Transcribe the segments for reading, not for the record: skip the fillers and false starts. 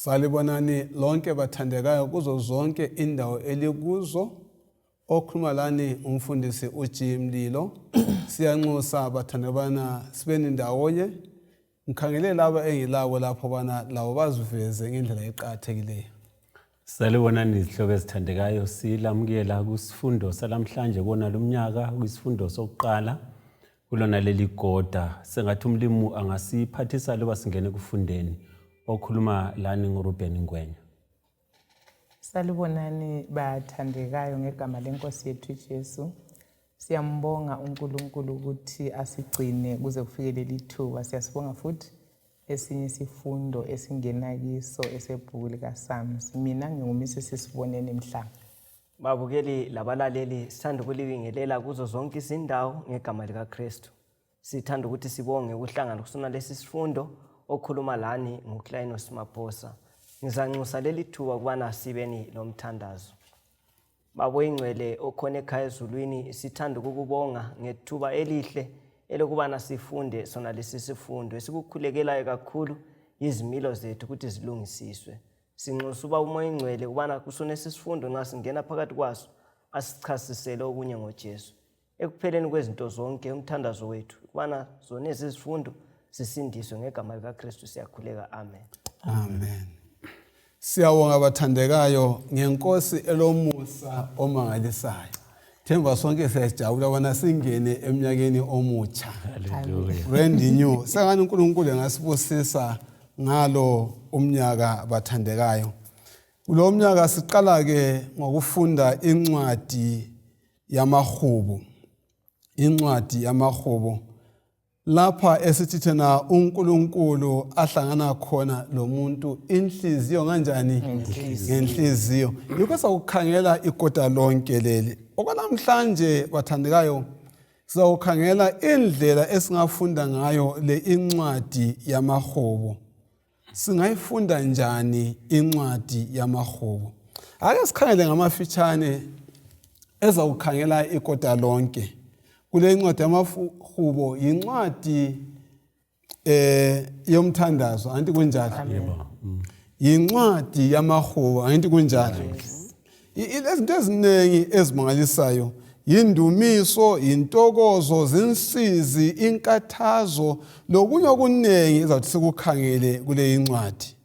Salibonani lonke bathandekayo kuzo zonke indawo elikuzo. Okhuluma lani umfundisi uG Mlilo. Siyanxusa bathandekabana sibeni ndawonye. Ngikhangele laba engilabo lapho bana labo baziveze ngendlela eqakathekileyo. Salibonani izihlobo ezithandekayo silamukela kusifundo salamhlanje kona lomnyaka kwisifundo sokuqala kulona leli goda sengathi umlimu angasiphathisa loba singene kufundeni okhuluma lani nguRuben Ngwenya. Salibonani bathandekayo ngegama lenkosi yethu Jesu. Siyambonga uNkulunkulu ukuthi asigcine kuze kufike leli thuba. Siyasibonga futhi esinye isifundo esingena kiso esebhuku likaPsalms. Mina nginguMrs Siboneni Mhlanga. Babukeli labalaleli sithanda ukulibingelela kuzo zonke izindawo ngegama likaKristu. Sithanda ukuthi sibonge ukuhlangana kusona lesi sifundo okhuluma lani nguClainos Maphosa. Ngizanxusa leli thuba ukubana sibeni lomthandazo. Baba oyingcwele okhona ekhaya ezulwini, sithanda ukukubonga ngethuba elihle elokubana sifunde sona lesi sifundo esikukhulekelayo kakhulu yizimilo zethu ukuthi zilungisiswe. Sinxusa uba uMoya oyingcwele ukubana kusona esi sifundo nxa singena phakathi kwaso asichasisele okunye ngoJesu. Ekupheleni kwezinto zonke umthandazo wethu ukubana zona ezi zifundo zisindiswe ngegama likaKristu siyakhuleka amen. Amen. Siyabonga bathandekayo ngenkosi elomusa omangalisayo. Themba sonke siyajabula bona singene eminyakeni omutsha. Hallelujah. Brand new. Sengani uNkulunkulu engasibusisa ngalo umnyaka bathandekayo. Kulo mnyaka siqala ke ngokufunda incwadi yamahubo. Incwadi yamahubo lapha esithi thina uNkulunkulu ahlangana khona lomuntu inhliziyo kanjani ngenhliziyo yikho sakukhangela ikota lonke leli okwanamhlanje bathandekayo sizawukhangela indlela esingafunda ngayo le incwadi yamahubo Singayifunda njani incwadi yamaHubo? Ake sikhangele ngamafitshane ezawukhangela ikota lonke. Kule incwadi yamaHubo yincwadi eh yomthandazo, anti kunjalo? Yebo. Mm. Yincwadi yamaHubo, anti kunjalo? Izinto eziningi ezimangalisayo yindumiso, yintokozo, zinsizi, inkathazo lokunye okuningi ezathi sikukhangele kule incwadi,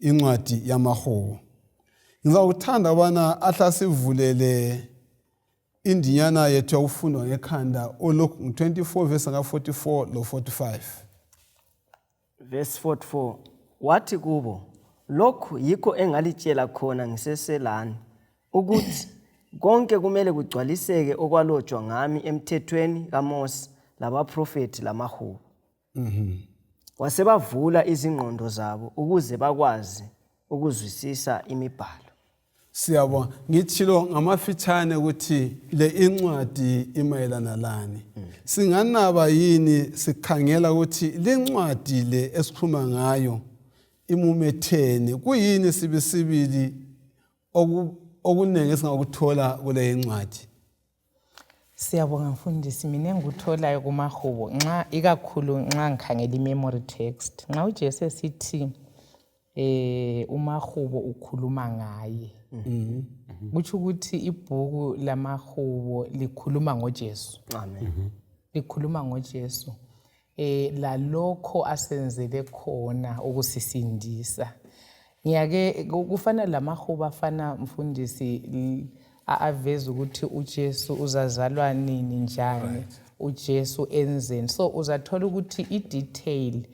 incwadi yamaHubo. Ngizawuthanda ukubana ahla sivulele indinyana yethu yokufundwa ngekhanda uLuke 24 verse ka-44 lo-45. Verse 44 wathi kubo, lokhu yikho engalitshela khona ngiseselani, ukuthi konke kumele kugcwaliseke okwalotshwa ngami emthethweni kaMose labaprofethi lamahubo. Wasebavula izingqondo zabo ukuze bakwazi ukuzwisisa imibhalo. Siyabonga. Ngitshilo ngamafitshane ukuthi le incwadi imayelana lani. Singanaba yini sikhangela ukuthi le ncwadi le esikhuluma ngayo imumetheni kuyini sibisibili okuningi esingakuthola kule incwadi. Siyabonga mfundisi, mina engikutholayo kumahubo nxa ikakhulu nxa ngikhangela i-memory text nxa uJesu esithi eh umahubo ukhuluma ngaye mhm. kutsho ukuthi ibhuku lamahubo likhuluma ngoJesu amen mhm. likhuluma ngoJesu eh lalokho asenzele khona ukusisindisa ngiyake kufana lamahubo afana mfundisi aveza ukuthi uJesu uzazalwa nini njani uJesu enzeni so uzathola ukuthi i-detail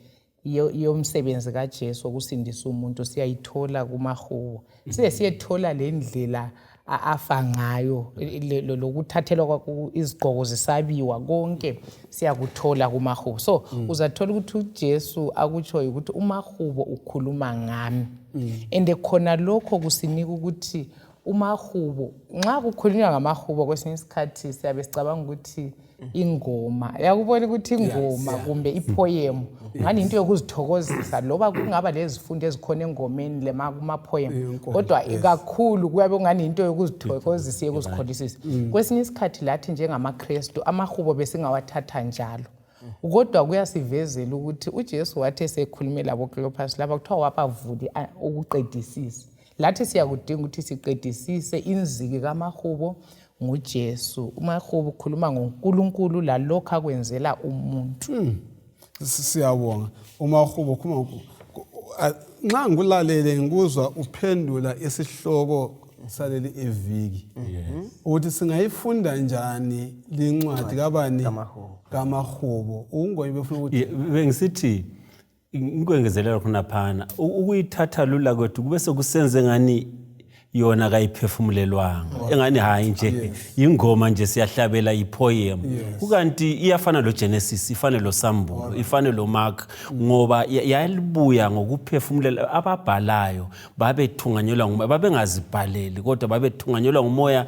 yomsebenzi kaJesu wokusindisa umuntu siyayithola kumahubo size siyethola le ndlela afa ngayo lokuthathelwa izigqoko zisabiwa konke siyakuthola kumahubo so mm. uzathola ukuthi uJesu akutshoyo ukuthi umahubo ukhuluma ngami mm. and khona lokho kusinika ukuthi umahubo nxa kukhulunywa ngamahubo kwesinye isikhathi siyabe sicabanga ukuthi ingoma yakubona ukuthi ingoma yes, kumbe ipoem ngani into yokuzithokozisa loba kungaba lezifundo ezikhona engomeni lemakumapoem kodwa kakhulu kuyabe kungani into yokuzithokozisa yokuzikholisisa mm. kwesinye isikhathi lathi njengamaKristu amahubo besingawathatha njalo. Kodwa kuyasivezela ukuthi uJesu wathi esekhulume labo Cleopas laba kuthiwa wabavuli ukuqedisisa. Lathi siyakudinga ukuthi siqedisise inziki kamahubo nguJesu. Umahubo ukhuluma ngoNkulunkulu lalokho akwenzela umuntu. Hmm. Siyabonga. Umahubo ukhuluma nxa ngikulalele ngikuzwa uphendula isihloko saleli iviki ukuthi singayifunda njani lincwadi kabani kamahubo ungoyi befuna ukuthi bengisithi ngikwengezelela khonaphana ukuyithatha lula kwethu kube sekusenze ngani yona kayiphefumulelwanga engani hayi nje yingoma nje siyahlabela yipoem kukanti iyafana loGenesis ifane loSambulo ifane loMark ngoba yalibuya ngokuphefumulela ababhalayo babethunganyelwa ngumoya babengazibhaleli kodwa babethunganyelwa ngumoya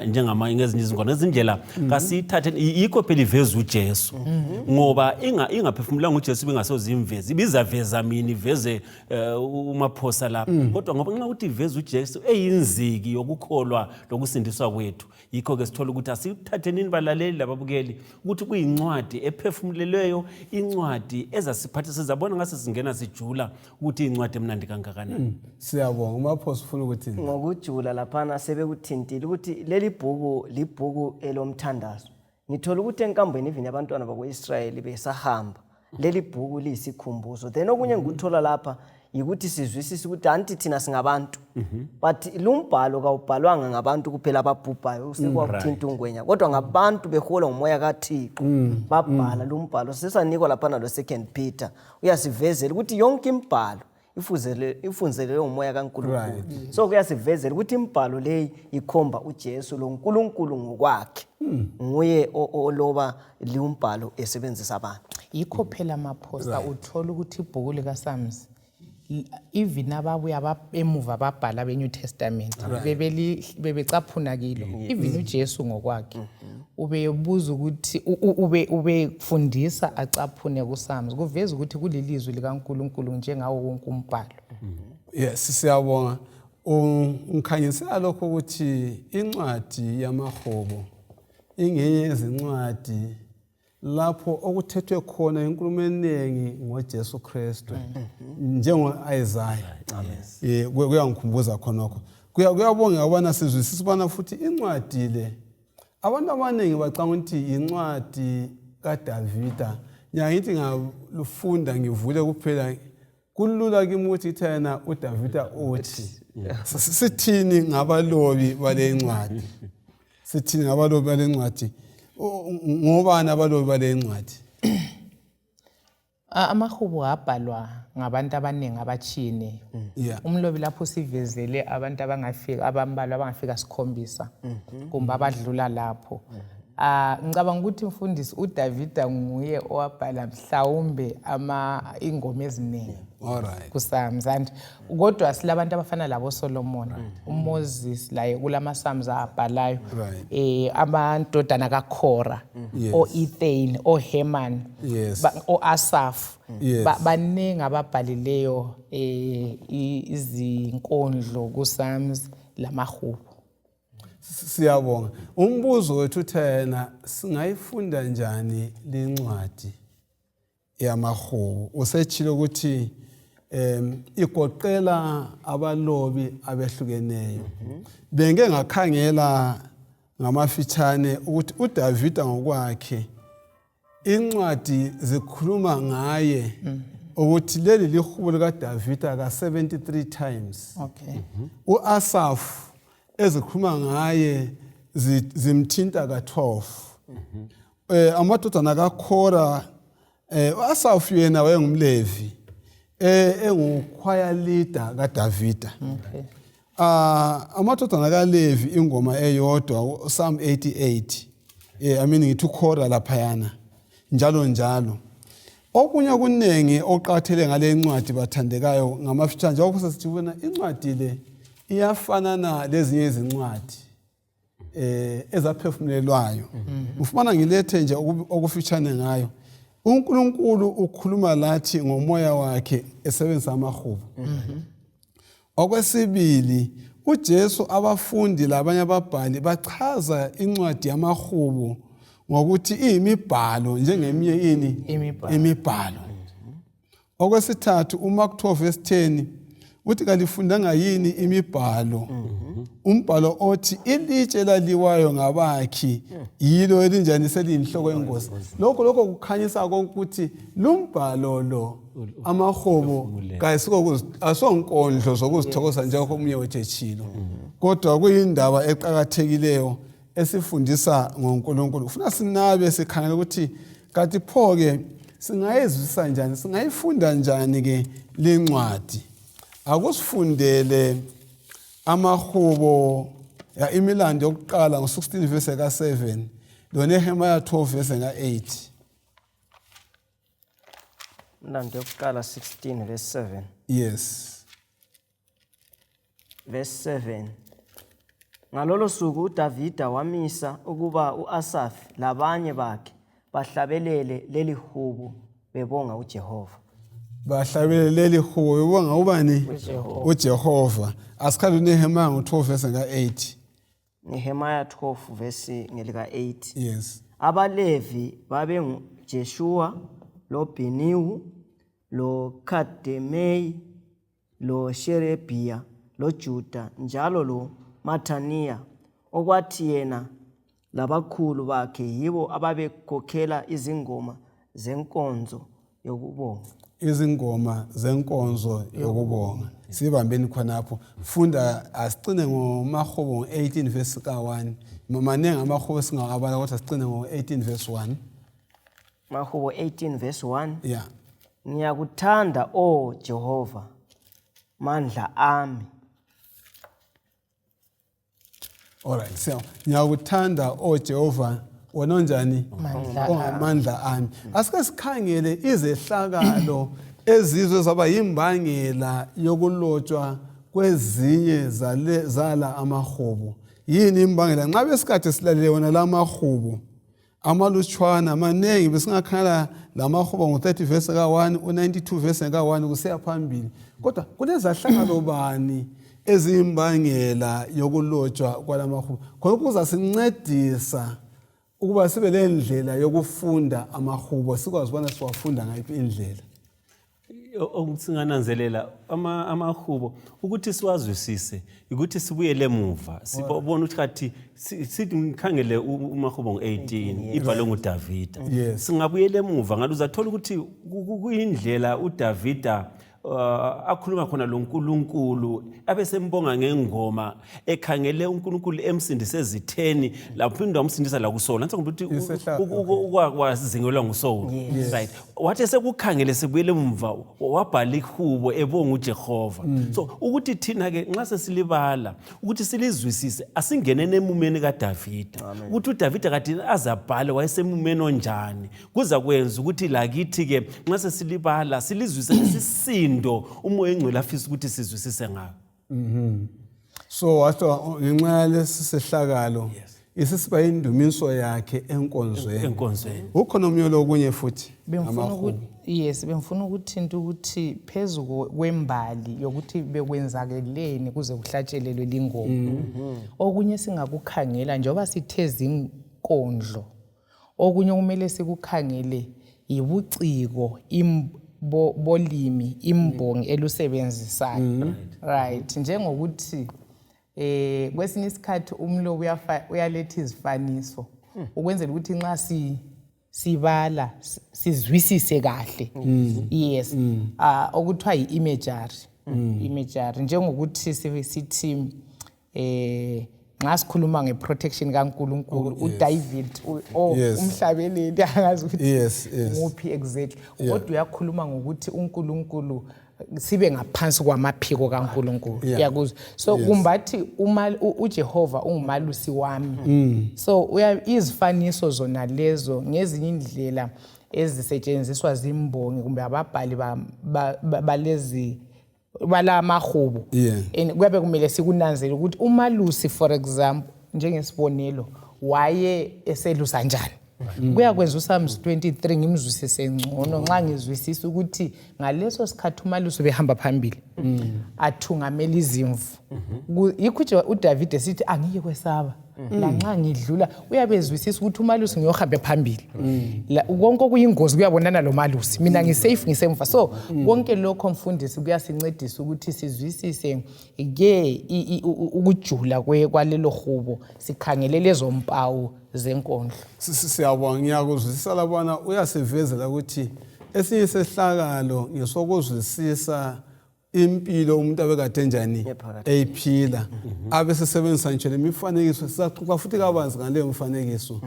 njengamanye ngezinye izingoma ngezindlela mhm. kasiyithathe yikho phela iveza uJesu mhm. ngoba ingaphefumulanga uJesu ibingasoze imveze ibizaveza mina iveze eh, uMaphosa lapha mm. kodwa ngoba nxa ukuthi iveza uJesu eyinziki yokukholwa lokusindiswa kwethu yikho-ke sithola ukuthi asithathenini balaleli lababukeli ukuthi kuyincwadi ephefumulelweyo incwadi ezasiphatha sizabona ngase singena sijula ukuthi incwadi emnandi kangakanani mm. siyabonga umaphosa ufuna ukuthi ngokujula laphana sebekuthintile ukuthi leli bhuku libhuku elomthandazo ngithola ukuthi enkambweni even abantwana bakwa-israyeli besahamba leli bhuku liyisikhumbuzo then okunye mhm. ngikuthola lapha yikuthi sizwisise ukuthi anti thina singabantu mhm. but lumbhalo kawubhalwanga ngabantu kuphela ababhubhayo sekwakuthinta ungwenya kodwa ngabantu beholwa ngumoya kathixo mm. babhala mm. lumbhalo sesanikwa laphana lo-second peter uyasivezela ukuthi yonke imibhalo ifunzelelwe ngumoya kaNkulunkulu right. so kuyasivezela ukuthi imibhalo leyi ikhomba uJesu lo nkulunkulu ngokwakhe hmm. nguye oloba liumbhalo esebenzisa abantu yikho phela maphosa right. uthola ukuthi ibhuku likaSams even ababuya emuva babhala be-New Testament right. bebecaphuna kilo mm. even mm. uJesu ngokwakhe mm -hmm. ubebuza ukuthi ube ubefundisa acaphune kuPsalms kuveza ukuthi kulilizwi likaNkuluNkulu njengawo wonke umbhalo yes siyabonga ungikhanyisela lokho ukuthi incwadi yamahobo ingenye yezincwadi lapho okuthethwe khona inkulumo eningi ngoJesu Kristu njengo-Isaya eh kuyangikhumbuza khonokho kuyabongeka ukubana sizwisise ubana futhi incwadi le abantu abaningi bacanga ukuthi yincwadi kaDavida ngiyangithi ngalufunda ngivule kuphela kulula kimi ukuthi ithi yena uDavida uthi sithini ngabalobi bale ncwadi sithini ngabalobi bale ncwadi ngobani abalobi bale ncwadi Amahubo abhalwa ngabantu abaningi abatshiyeneyo mm. yeah. Umlobi lapho usivezele abantu abangafika abambalwa abangafika sikhombisa mm -hmm. kumbe abadlula lapho mm -hmm. Ah ngicabanga ukuthi mfundisi uDavida nguye owabhala mhlawumbe ama ingoma eziningi. Alright. KuPsalms and kodwa silabantu abafana labo Solomon, uMoses laye kulama Psalms abhalayo. Right. Eh amadodana kaKhora, Yes. oEthan, oHeman, Yes. oAsaph. Yes. Baningi ababhalileyo eh izinkondlo kuPsalms lamahubo. Siyabonga. Umbuzo wethu thena singayifunda njani lencwadi yamahubo? Usetshilo ukuthi igoqela abalobi abehlukeneyo. Bengike ngakhangela ngamafitshane ukuthi uDavida ngokwakhe incwadi zikhuluma ngaye ukuthi leli lihubo likaDavida ka-73 times. Okay. U-Asaph ezikhuluma ngaye zimthinta ka-12. Amadodana kaKhora u-Asaph yena wayengumLevi enguchoir leader kaDavida. Okay. Amadodana kaLevi ingoma eyodwa Psalm 88 I mean ngithi uKhora laphayana njalo njalo. Okunye okuningi oqakathele ngale ncwadi bathandekayo ngamafitshane njengoba sesithi bona incwadi le iyafanana lezinye izincwadi ezaphefumulelwayo. Ufumana ngilethe nje okufitshane ngayo. uNkulunkulu ukhuluma lathi ngomoya wakhe esebenzisa amahubo. Okwesibili, uJesu abafundi labanye ababhali bachaza incwadi yamahubo Ngokuthi iyimibhalo njengeminye ini imibhalo. Okwesithathu uMark 12 verse 10 uthi kalifundanga yini imibhalo? Umbhalo othi ilitshe laliwayo ngabakhi yilo elinjani seliyinhloko yengozi. Lokho kukhanyisa konke ukuthi lumbhalo lo amahobo kayisiko asonkondlo zokuzithokoza njengoba omunye wethu etshilo, kodwa kuyindaba eqakathekileyo esifundisa ngoNkulunkulu. Kufuna sinabe sikhangele ukuthi kanti pho-ke singayizwisisa njani, singayifunda njani-ke lincwadi. Akusifundele amahubo ya imilando yokuqala ngo-16 verse ka-7 loNehemiah 12 verse ka-8. Imilando yokuqala 16 verse 7. Yes. Verse 7. Ngalolo suku uDavida wamisa ukuba uAsafi labanye bakhe bahlabelele leli hubo bebonga uJehova. Bahlabelele leli hubo bebonga ubani? UJehova. Asikhale uNehemiah ngo-12 verse ka-8. Nehemiah 12 verse ngelika 8. Yes. AbaLevi babenguJeshua loBhiniwu loKhademeyi loSherebhiya loJuda njalo loMathaniya, okwathi yena labakhulu bakhe yibo ababekhokhela izingoma zenkonzo yokubonga. Izingoma zenkonzo yokubonga. Sibambeni khonapho. Funda asicine ngoMahobo ngo-18 verse ka-1. Maningi amahobo singawabala kodwa sicine ngo-18 verse 1. Mahubo 18 verse 1. Yeah. Ngiyakuthanda o Jehova mandla ami. All right. So ngiyakuthanda o Jehova wena onjani? Ongamandla ami. Asike sikhangele izehlakalo ezizwe zaba yimbangela yokulotshwa kwezinye zala amahubo. Yini imbangela? Nxa besikade silalele wona la mahubo amalutshwana maningi, besingakhala lamahubo ngo-30 verse ka-1, u-92 verse ka-1 kusiya phambili, kodwa kulezahlakalo bani eziyimbangela yokulotshwa kwalamahubo? Khona kuzasincedisa ukuba sibe lendlela yokufunda amahubo, sikwazi ubana siwafunda ngayiphi indlela. Okusingananzelela amahubo ukuthi siwazwisise ukuthi sibuyele emuva sibone ukuthi kathi sithi ngikhangele umahubo ngo-18 ibhalwe nguDavida, singabuyela emuva ngalo uzathola ukuthi kuyindlela uDavida akhuluma khona lo nkulunkulu abesembonga ngengoma ekhangele uNkulunkulu emsindise ezitheni laphinda wamsindisa la kuSawuli. Nansi ukuthi ukwazingelwa nguSawuli, right? Wathi esekukhangele sebuyele emva wabhala ihubo ebonga uJehova. So ukuthi thina ke nxa sesilibala ukuthi silizwisise asingeneni emumeni kaDavida, ukuthi uDavida kade azabhale wayesemumeni onjani, kuza kwenza ukuthi lakithi ke nxa sesilibala silizwise isisindo uMoya oNgcwele afisa ukuthi sizwisise ngayo. So wathi ngenxa yalesi sehlakalo isisiba indumiso yakhe enkonzweni. Enkonzweni. Ukhona omunye lokunye futhi? Bengifuna ukuthi yes, bengifuna ukuthinta ukuthi phezu kwembali yokuthi bekwenzakeleni kuze kuhlatshelelwe lingoma. Okunye singakukhangela njengoba sithe zinkondlo, okunye okumele sikukhangele yibuciko bolimi imbongi elusebenzisayo. Right, njengokuthi kwesinye isikhathi umlobi uyaletha izifaniso ukwenzela ukuthi nxa sibala sizwisise kahle. Yes, okuthiwa yi-imagery. Imagery njengokuthi sithi nxa sikhuluma ngeprotection kaNkulunkulu, uDavid umhlabeleli angazi ukuthi nguphi exactly, kodwa uyakhuluma ngokuthi uNkulunkulu sibe ngaphansi kwamaphiko kaNkulunkulu. Uyakuzwa? So kumbathi uJehova ungumalusi wami. So izifaniso zona lezo ngezinye indlela ezisetshenziswa zimbongi kumbe ababhali balezi balamahubo. And kuyabe kumele sikunanzele ukuthi umalusi, for example, njengesibonelo, waye eselusa njani. Kuyakwenza uPsalms 23 ngimzwisise ngcono nxa ngizwisisa ukuthi ngaleso sikhathi umalusi ubehamba phambili athungamela izimvu. Yikho nje uDavide sithi angike kwesaba lanxa ngidlula, uyabe ezwisisa ukuthi umalusi ngiyohambe phambili. Konke okuyingozi kuyabonana lo malusi, mina ngisafe, ngisemva. So konke lokho, mfundisi, kuyasincedisa ukuthi sizwisise ke ukujula kwalelo hubo, sikhangele lezo mpawu zenkondlo. Siyabonga, ngiyakuzwisisa labana uyasivezela ukuthi esinye isehlakalo ngesokuzwisisa impilo umuntu abekade njani eyiphila, abe sesebenzisa nje lemifanekiso. Sizaxoxa futhi kabanzi ngaleyo mfanekiso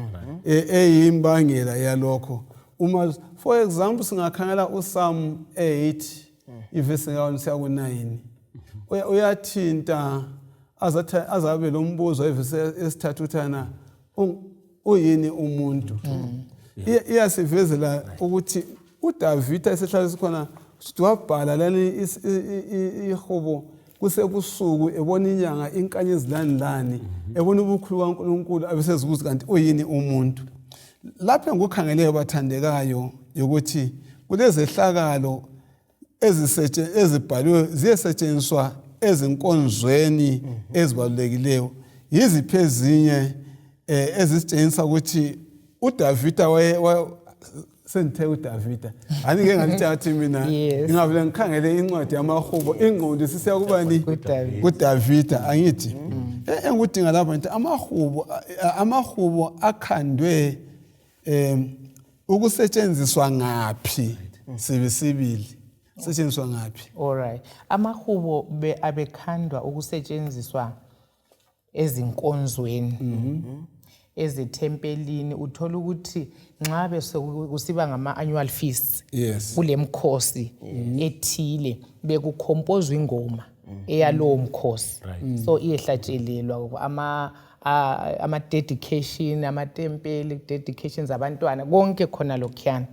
eyimbangela yalokho. Uma, for example, singakhangela uPsalm 8 ivesi ka-1 siya ku-9, uyathinta azathi azabe lo mbuzo evesi esithathu uthana uyini umuntu. Iyasivezela ukuthi uDavida esehlala sikhona ukuthi wabhala lani ihubo kusebusuku, ebona inyanga, inkanyezi, lani lani, ebona ubukhulu kaNkulunkulu, abesezibuza kanti uyini umuntu. Lapho engikukhangeleyo, bathandekayo, ukuthi kulezehlakalo ezibhaliwe ziyesetshenziswa ezinkonzweni ezibalulekileyo. Yiziphi ezinye ezisitshengisa ukuthi uDavida waye sengithe uDavida anike ngalitshela ukuthi mina ngingavele ngikhangele incwadi yamahubo, ingqondo sisiya kubani? KuDavida, angithi? Engikudinga lapha ngithi amahubo akhandwe ukusetshenziswa ngaphi sibisibili, setshenziswa ngaphi? Alright, amahubo abekhandwa ukusetshenziswa ezinkonzweni ezethempelini. Uthola ukuthi nxa bese kusiba ngama-annual feasts, kule mkhosi ethile, bekukhompozwa ingoma eyalowo mkhosi, so iyehlatshelelwa ama-dedication, amatempeli, dedications abantwana, konke khona lokhuyana.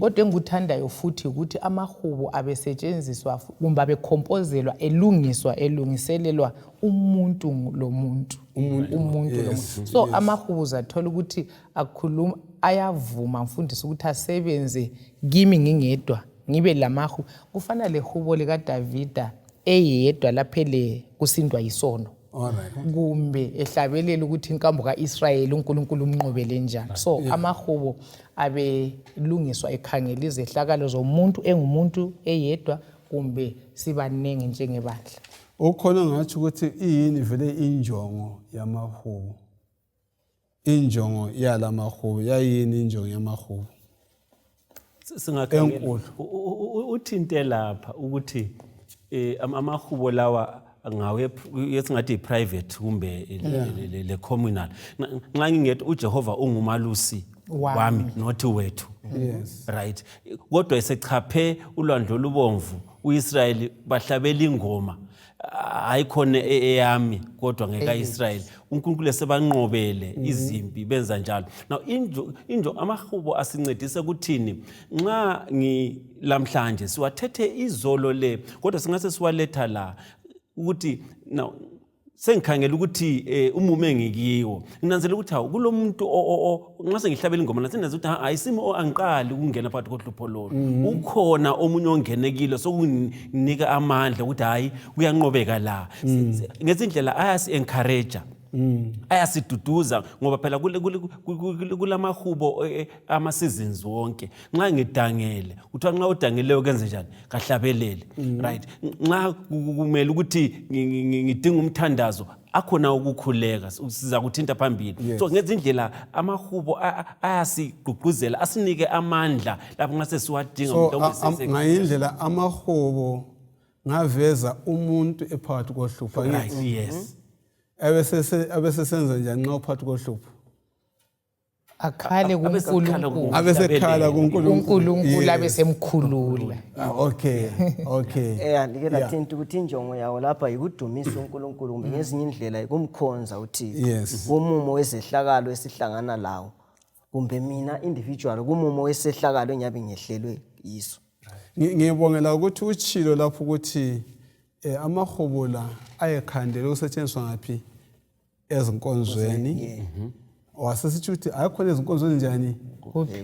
Kodwa engikuthandayo futhi ukuthi amahubo abesetshenziswa kumbe abekhompozelwa, elungiswa, elungiselelwa umuntu lomuntu, umuntu lomuntu. So amahubo uzathola ukuthi akhuluma, ayavuma, mfundisi, ukuthi asebenze kimi ngingedwa, ngibe lamahubo. Kufana lehubo likaDavida eyedwa lapho ele kusindwa yisono, kumbe ehlabelela ukuthi inkambo ka-Israyeli uNkulunkulu umnqobele njani. So amahubo abelungiswa ekhangela izehlakalo zomuntu engumuntu eyedwa kumbe sibaningi njengebandla. Ukhona ngathi ukuthi iyini vele injongo yamahubo, injongo yala mahubo yayini, injongo yamahubo? Singakhangela Enkulu. Uthinte lapha ukuthi amahubo lawa ngawe esingathi i-private kumbe le communal. Nxa ngingethi uJehova ungumalusi wami, wami, not wethu, right? Kodwa esechaphe ulwandle olubomvu uIsrayeli, bahlabela ingoma, hayi khona eyami kodwa ngekaIsrayeli, uNkulunkulu esebanqobele izimpi, benza njalo. Now injo amahubo asincedise kuthini nxa ngilamhlanje siwathethe izolo le, kodwa singase siwaletha la ukuthi now sengikhangela ukuthi umume engikiwo, nginanzela ukuthi hawu, kulo muntu nxa sengihlabela ingoma nasendazi ukuthi ayisimi, angiqali ukungena phakathi kohlupho lolu, ukhona omunye ongene kilo, sokunginika amandla ukuthi hhayi, kuyanqobeka la. Ngezindlela ayasi-encourage, ayasiduduza, ngoba phela kulamahubo ama-seasons wonke. Nxa ngidangele, kuthiwa nxa udangeleyo kenze njani? Kahlabelele, right? Nxa kumele ukuthi ngidinga umthandazo, akhona ukukhuleka, siza kuthinta phambili. So ngezindlela amahubo ayasigqugquzela, asinike amandla lapho nxa sesiwadinga. So mhlawumbe ngayindlela amahubo ngaveza umuntu ephakathi kohlupho, angithi? Yes. Abesesenza njani nxa uphakathi kohlupho? Akhale Abesekhala kuNkulunkulu. Abesekhala kuNkulunkulu. UNkulunkulu abesemkhulula. Ah, okay. Like lathinta ukuthi injongo yawo lapha yikudumisa uNkulunkulu, kumbe ngezinye indlela yikumkhonza uThixo kumumo wezehlakalo esihlangana lawo, kumbe mina individual kumumo wesehlakalo engiyabe ngehlelwe yiso. Ngibongela ukuthi utshilo lapho ukuthi amahubo la ayekhandele ukusetshenziswa ngaphi? Ezinkonzweni. Wasesitsho ukuthi ayikhona ezinkonzweni njani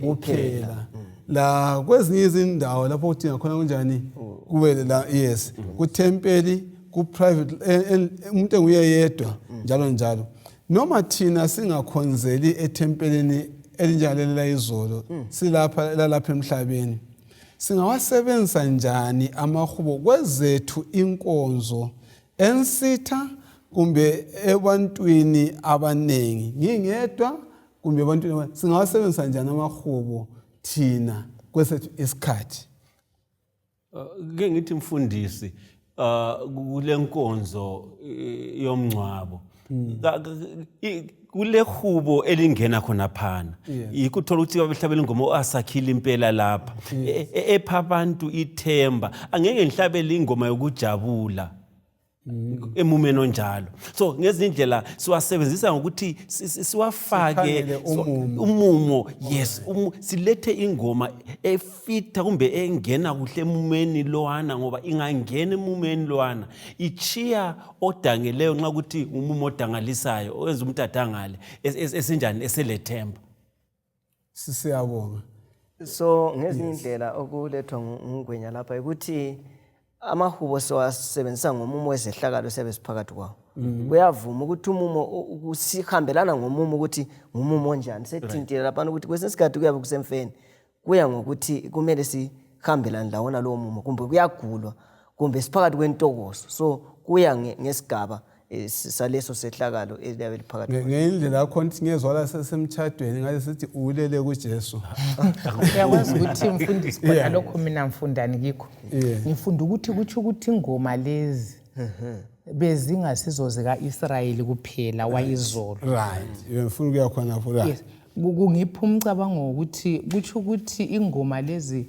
kuphela, la kwezinye izindawo lapho kudinga khona kunjani kube la, yes, kuthempeli. ku-private umuntu enguye yedwa njalo njalo. Noma thina singakhonzeli ethempelini elinjengaleli layizolo, silapha lalapha emhlabeni, singawasebenzisa njani amahubo kwezethu inkonzo ensitha kumbe ebantwini abaningi, ngingedwa kumbe ebantwini? Singawasebenzisa njani amahubo thina kwesethu isikhathi? Ke ngithi mfundisi, kule nkonzo yomngcwabo kule hubo elingena khona phana, yikho uthola ukuthi babehlabela ingoma oasakhile impela lapha epha abantu ithemba. Angeke ngihlabele ingoma yokujabula emumeni onjalo. So ngezinye indlela siwasebenzisa ngokuthi siwafake Sikhangele umumo. Umumo, yes. Silethe ingoma efitha kumbe engena kuhle emumeni lowana, ngoba ingangena emumeni lowana ichiya odangeleyo, nxa ukuthi umumo odangalisayo owenza umuntu adangale esinjani eselethemba. Siyabonga. So ngezinye indlela okulethwa nguNgwenya lapha ukuthi amahubo siwasebenzisa ngomumo wezehlakalo siyabe siphakathi kwawo. Kuyavuma ukuthi umumo sihambelana ngomumo, ukuthi ngumumo onjani. Sethintile laphana ukuthi kwesinye isikhathi kuyabe kusemfeni, kuya ngokuthi kumele sihambelane lawona lowo mumo, kumbe kuyagulwa, kumbe siphakathi kwentokozo. So kuya ngesigaba saleso sehlakalo eliyabe liphakathi. Ngendlela yakho nithi ngezwala sesemtshadweni ngaze sithi ulele kuJesu. Uyakwazi ukuthi mfundisi, khona lokho mina ngifundani kikho? Ngifunda ukuthi kutsho ukuthi ingoma lezi bezingasizo zika-Israyeli kuphela wayizolo. Right, ngifuna ukuya khonapho la. Yes. Kungipha umcabango wokuthi kutsho ukuthi ingoma lezi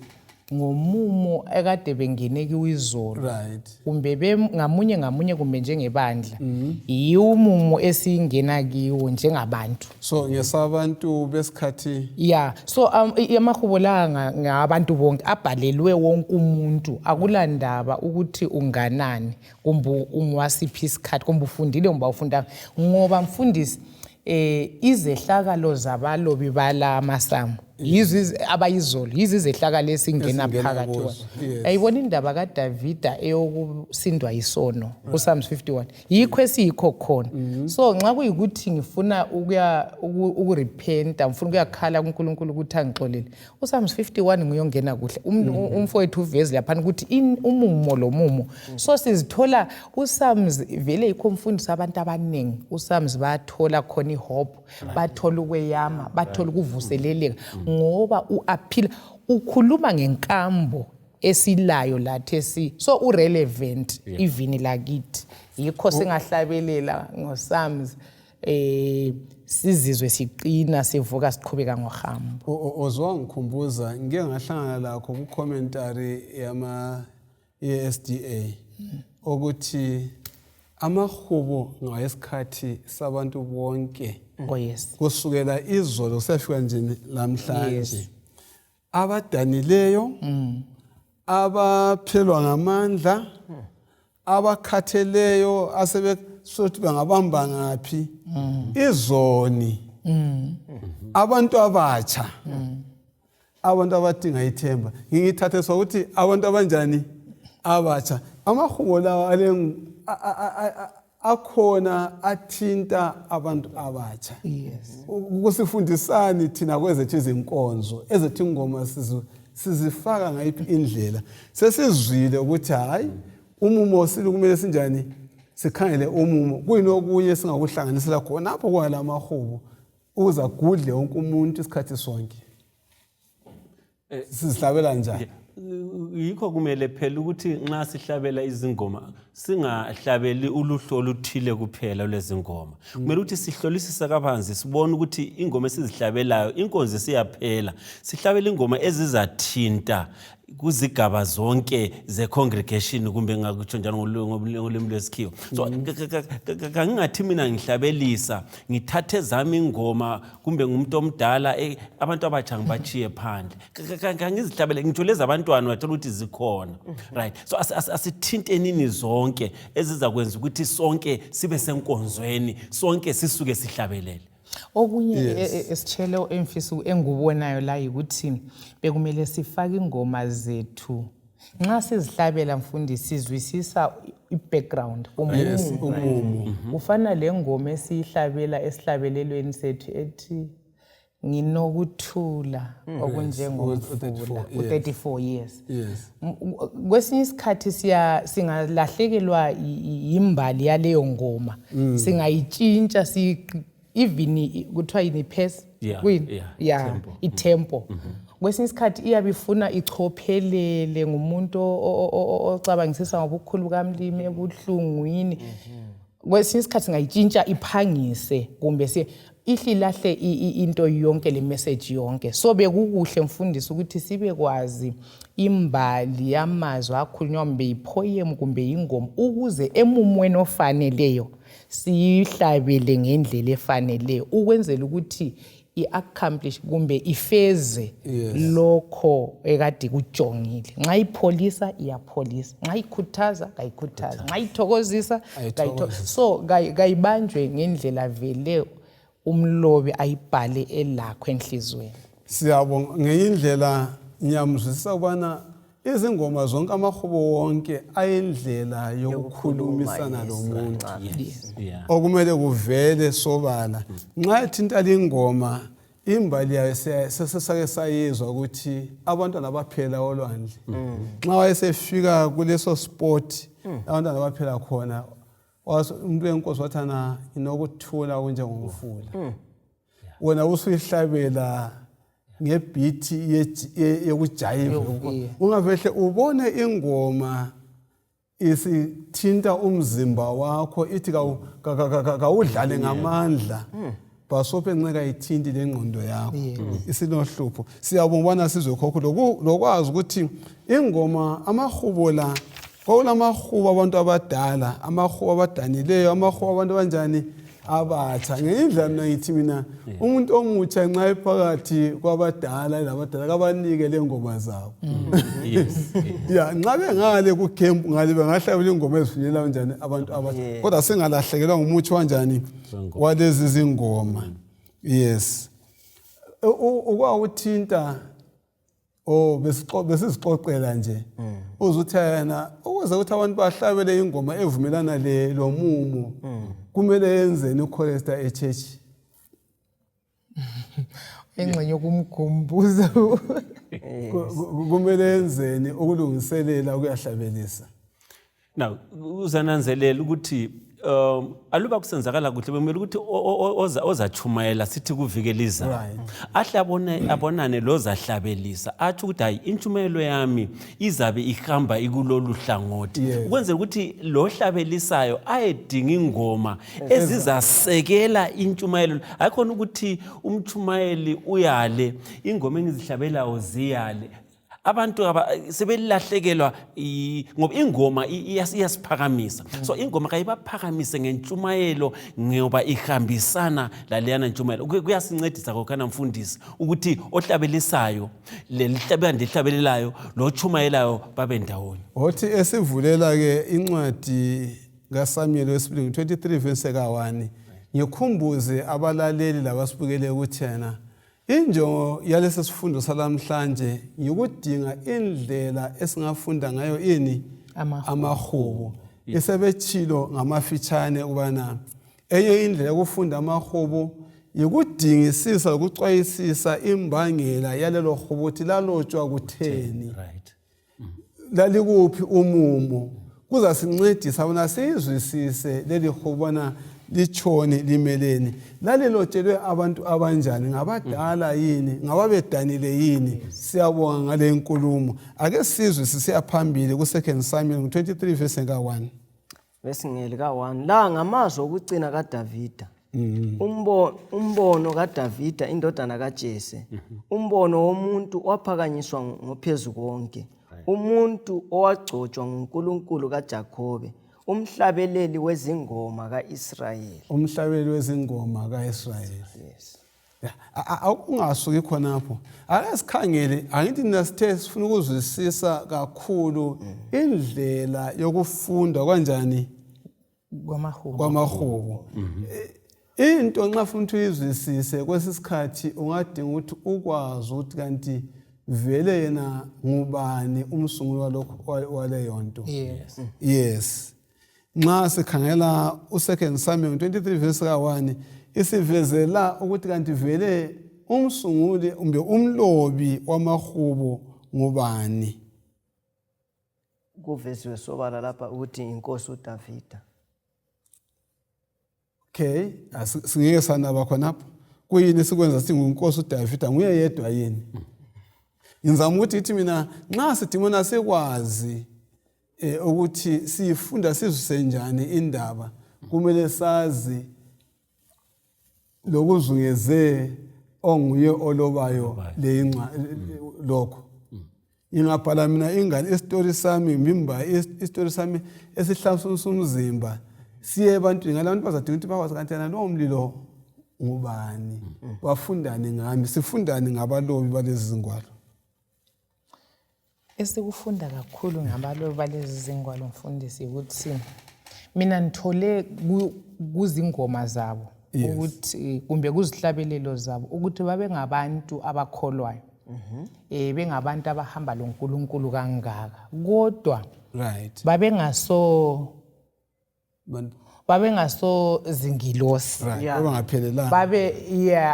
ngomumo ekade bengene kiwo izolo, kumbe ngamunye ngamunye, kumbe njengebandla, yiwo umumo esingena kiwo njengabantu. So ngesabantu besikhathi. Ya, so amahubo la ngabantu bonke, abhalelwe wonke umuntu. Akulandaba ukuthi unganani, kumbe ungwasiphi isikhathi, kumbe ufundile, kumbe awufundanga, ngoba mfundisi, izehlakalo zabalobi bala amasamu yizo abayizolo, yizo izehlakalo esingena Esingena phakathi kuzo, kwazo. Yes. Ayibona indaba kaDavida eyokusindwa yisono kuPsalms 51, yikho esiyikho khona. So nxa kuyikuthi ngifuna ukuya ukurepenta, ngifuna ukuyakhala kuNkulunkulu ukuthi angixolele, uPsalms 51 nguyongena kuhle. Umfowethu uvezi laphana ukuthi umumo lo mumo, so sizithola uPsalms vele. Yikho mfundisi, abantu abaningi uPsalms bayathola khona ihope, bathola ukweyama, bathola ukuvuseleleka, ngoba uaphila ukhuluma ngenkambo esilayo lathi esi so urelevant even lakithi. Yikho singahlabelela ngoPsalms sizizwe siqina, sivuka, siqhubeka ngohambo. Ozwa ngikhumbuza, ngike ngahlangana lakho ku-commentary yama ye-SDA ukuthi amahubo ngawesikhathi sabantu bonke, Oh yes. kusukela izolo kusiyafika nje lamhlanje. Abadanileyo, abaphelwa ngamandla, abakhatheleyo, asebesothi bangabamba ngaphi, izoni, abantu abatsha, abantu abadinga ithemba. Ngingithathe sokuthi abantu abanjani? Abatsha. Amahubo lawa akhona athinta abantu abatsha. Kusifundisani thina kwezethu izinkonzo, ezethu ingoma sizifaka ngayiphi indlela? Sesizwile ukuthi hayi, umumo sili kumele sinjani, sikhangele umumo. Kuyini okunye singakuhlanganisela khonapho kwala mahubo ukuze agudle wonke umuntu isikhathi sonke? Sizihlabela njani? Yikho kumele phela ukuthi nxa sihlabela izingoma singahlabeli uluhlu oluthile kuphela lwezingoma. Kumele ukuthi sihlolisise kabanzi, sibone ukuthi ingoma esizihlabelayo, inkonzo isiyaphela, sihlabele ingoma ezizathinta kuzigaba zonke ze-congregation, kumbe ngakutsho njalo ngolimi lwesikhiwa. So kangingathi mina ngihlabelisa ngithathe zami ingoma, kumbe ngumuntu omdala, abantu abatsha ngibachiye phandle. Kangizihlabele ngitsho lezi abantwana uyathola ukuthi zikhona, right? So asithintenini zonke ezizakwenza ukuthi sonke sibe senkonzweni, sonke sisuke sihlabelele. Okunye esitshelo engifisa engikubonayo la yikuthi bekumele sifake ingoma zethu. Nxa sizihlabela mfundisi sizwisisa i-background, Yes, umumo. umumo. Kufana le ngoma esiyihlabela esihlabelelweni sethu ethi nginokuthula okunjengomfula, U-34, u-34 years. Yes. Kwesinye isikhathi siya singalahlekelwa yimbali yaleyo ngoma, singayitshintsha si even kuthiwa yini, pace? Yeah, Kuyini? yeah, Yeah, tempo. I-tempo kwesinye isikhathi iyabe ifuna ichophelele ngumuntu ocabangisisa ngobukhulu bukamlimi ebuhlungwini. Kwesinye isikhathi singayitshintsha iphangise kumbe siye ihle ilahle into yonke, le message yonke. So bekukuhle mfundisi ukuthi sibe kwazi imbali yamazwi akhulunywa, kumbe yipoem kumbe yingoma, ukuze emumweni ofaneleyo siyihlabele ngendlela efaneleyo, ukwenzela ukuthi i-accomplish kumbe ifeze lokho ekade kujongile. Nxa ipholisa iyapholisa, nxa ikhuthaza kayikhuthaza, nxa ithokozisa. Ayithokozisa. So kayibanjwe ngendlela vele umlobi ayibhale elakho enhliziyweni. Siyabonga. Ngenye indlela ngiyamzwisisa ukubana izingoma zonke, amahubo wonke ayindlela yokukhulumisana lomuntu okumele kuvele sobala. Nxa ethinta lingoma, imbali yayo sesake sayizwa ukuthi abantwana baphela olwandle. Nxa wayesefika kuleso spot abantwana baphela khona, umuntu wenkosi wathana inokuthula kunjengomfula. Wena usuyihlabela ngebeat yokujayiva, ungavehle ubone ingoma isithinta umzimba wakho, ithi kawudlale ngamandla, bhasope nce kayithinti lengqondo yakho, isinohlupho. Siyabonga ubana sizwe khokho lokwazi ukuthi ingoma, amahubo la, kwakulamahubo abantu abadala, amahubo abadanileyo, amahubo abantu abanjani, abatsha. Ngenye indlela mina ngithi mina umuntu omutsha nxa ephakathi kwabadala labadala kabanike le ngoma zabo. Ya, nxa bengale kucamp ngale bengahlabela ingoma ezifinyelela njani abantu abatsha, kodwa singalahlekelwa ngumutsho wanjani walezi zingoma. Yes, ukwawuthinta, oh, besizixoxela nje, uze uthi yena ukuze ukuthi abantu bahlabele ingoma evumelana le lomumo, kumele yenzeni uchorister echurch? Engxenye yokumkhumbuza. Kumele yenzeni ukulungiselela ukuyahlabelisa? Now uzananzelela ukuthi aluba kusenzakala kuhle, bekumele ukuthi ozachumayela sithi kuvikela izayo ahle abone abonane lozahlabelisa, atsho ukuthi hayi, intshumayelo yami izabe ihamba ikulolu hlangothi, ukwenzela ukuthi lo hlabelisayo ayedinga ingoma ezizasekela intshumayelo. Hayikhona ukuthi umtshumayeli uyale, ingoma engizihlabelayo ziyale, abantu sebelahlekelwa ngoba ingoma iyasiphakamisa. So ingoma kayibaphakamise ngentshumayelo ngoba ihambisana laleyana ntshumayelo. Kuyasincedisa kokhana mfundisi ukuthi ohlabelisayo lelihlabela lihlabelelayo lotshumayelayo babe ndawonye. Othi esivulela-ke incwadi kaSamuel wesibili 23 verse ka-1, ngikhumbuze abalaleli labasibukele ukuthi yena injongo yalesi sifundo salamhlanje yikudinga indlela esingafunda ngayo ini? Amahubo. Amahubo. Isebetshilo ngamafitshane ukubana enye indlela yokufunda amahubo yikudingisisa lokucwayisisa imbangela yalelo hubo, ukuthi lalotshwa kutheni, lalikuphi umumo. Kuzasincedisa bona siyizwisise leli hubo bona litshoni, limeleni, lalilotshelwe abantu abanjani, ngabadala yini, ngababedanile yini. Siyabonga ngale nkulumo. Ake sizwe sisiya phambili ku-2 Samuel 23 verse ka-1. Vesi ka-1: La ngamazwi okucina kaDavida, umbono kaDavida indodana kaJese, umbono womuntu waphakanyiswa ngophezu konke, umuntu owagcotshwa nguNkulunkulu kaJakobe, umhlabeleli wezingoma kaIsrayeli. Umhlabeli wezingoma kaIsrayeli. Yes. Ya, ungasuki khonapho, ake sikhangele. Angithi nina sithe sifuna ukuzwisisa kakhulu indlela yokufunda kanjani? Kwamahubo. Kwamahubo. Into nxa funa ukuthi uyizwisise kwesisikhathi, ungadinga ukuthi ukwazi ukuthi kanti vele yena ngubani umsunguli walokho waleyo nto. Yes. Yes. Nxa sikhangela u-2 Samuel 23 verse ka-1 isivezela ukuthi kanti vele umsunguli kumbe umlobi wamahubo ngubani. Kuveziwe sobala lapha ukuthi inkosi uDavida. Okay, singeke sanaba khonapho. Kuyini sikwenza singunkosi uDavida nguye yedwa yini? Ngizama ukuthi ithi mina nxa sidimona sikwazi eh, ukuthi siyifunda sizwise njani indaba kumele sazi lokuzungeze onguye olobayo leyinxa lokho. Ngingabhala mina ingane isitori sami ngimba isitori sami esihlasunsa umzimba siye ebantwini ngalabantu bazadinga ukuthi bakwazi kanti yena lowo mlilo ngubani, bafundani ngami, sifundani ngabalobi balezi zingwalo. Esikufunda kakhulu ngabalobi balezi zingwalo mfundisi ukuthi mina ngithole kuzingoma zabo ukuthi kumbe kuzihlabelelo zabo ukuthi babengabantu abakholwayo, bengabantu abahamba loNkulunkulu kangaka, kodwa babengaso babengaso zingilosi, bangaphelelanga, babe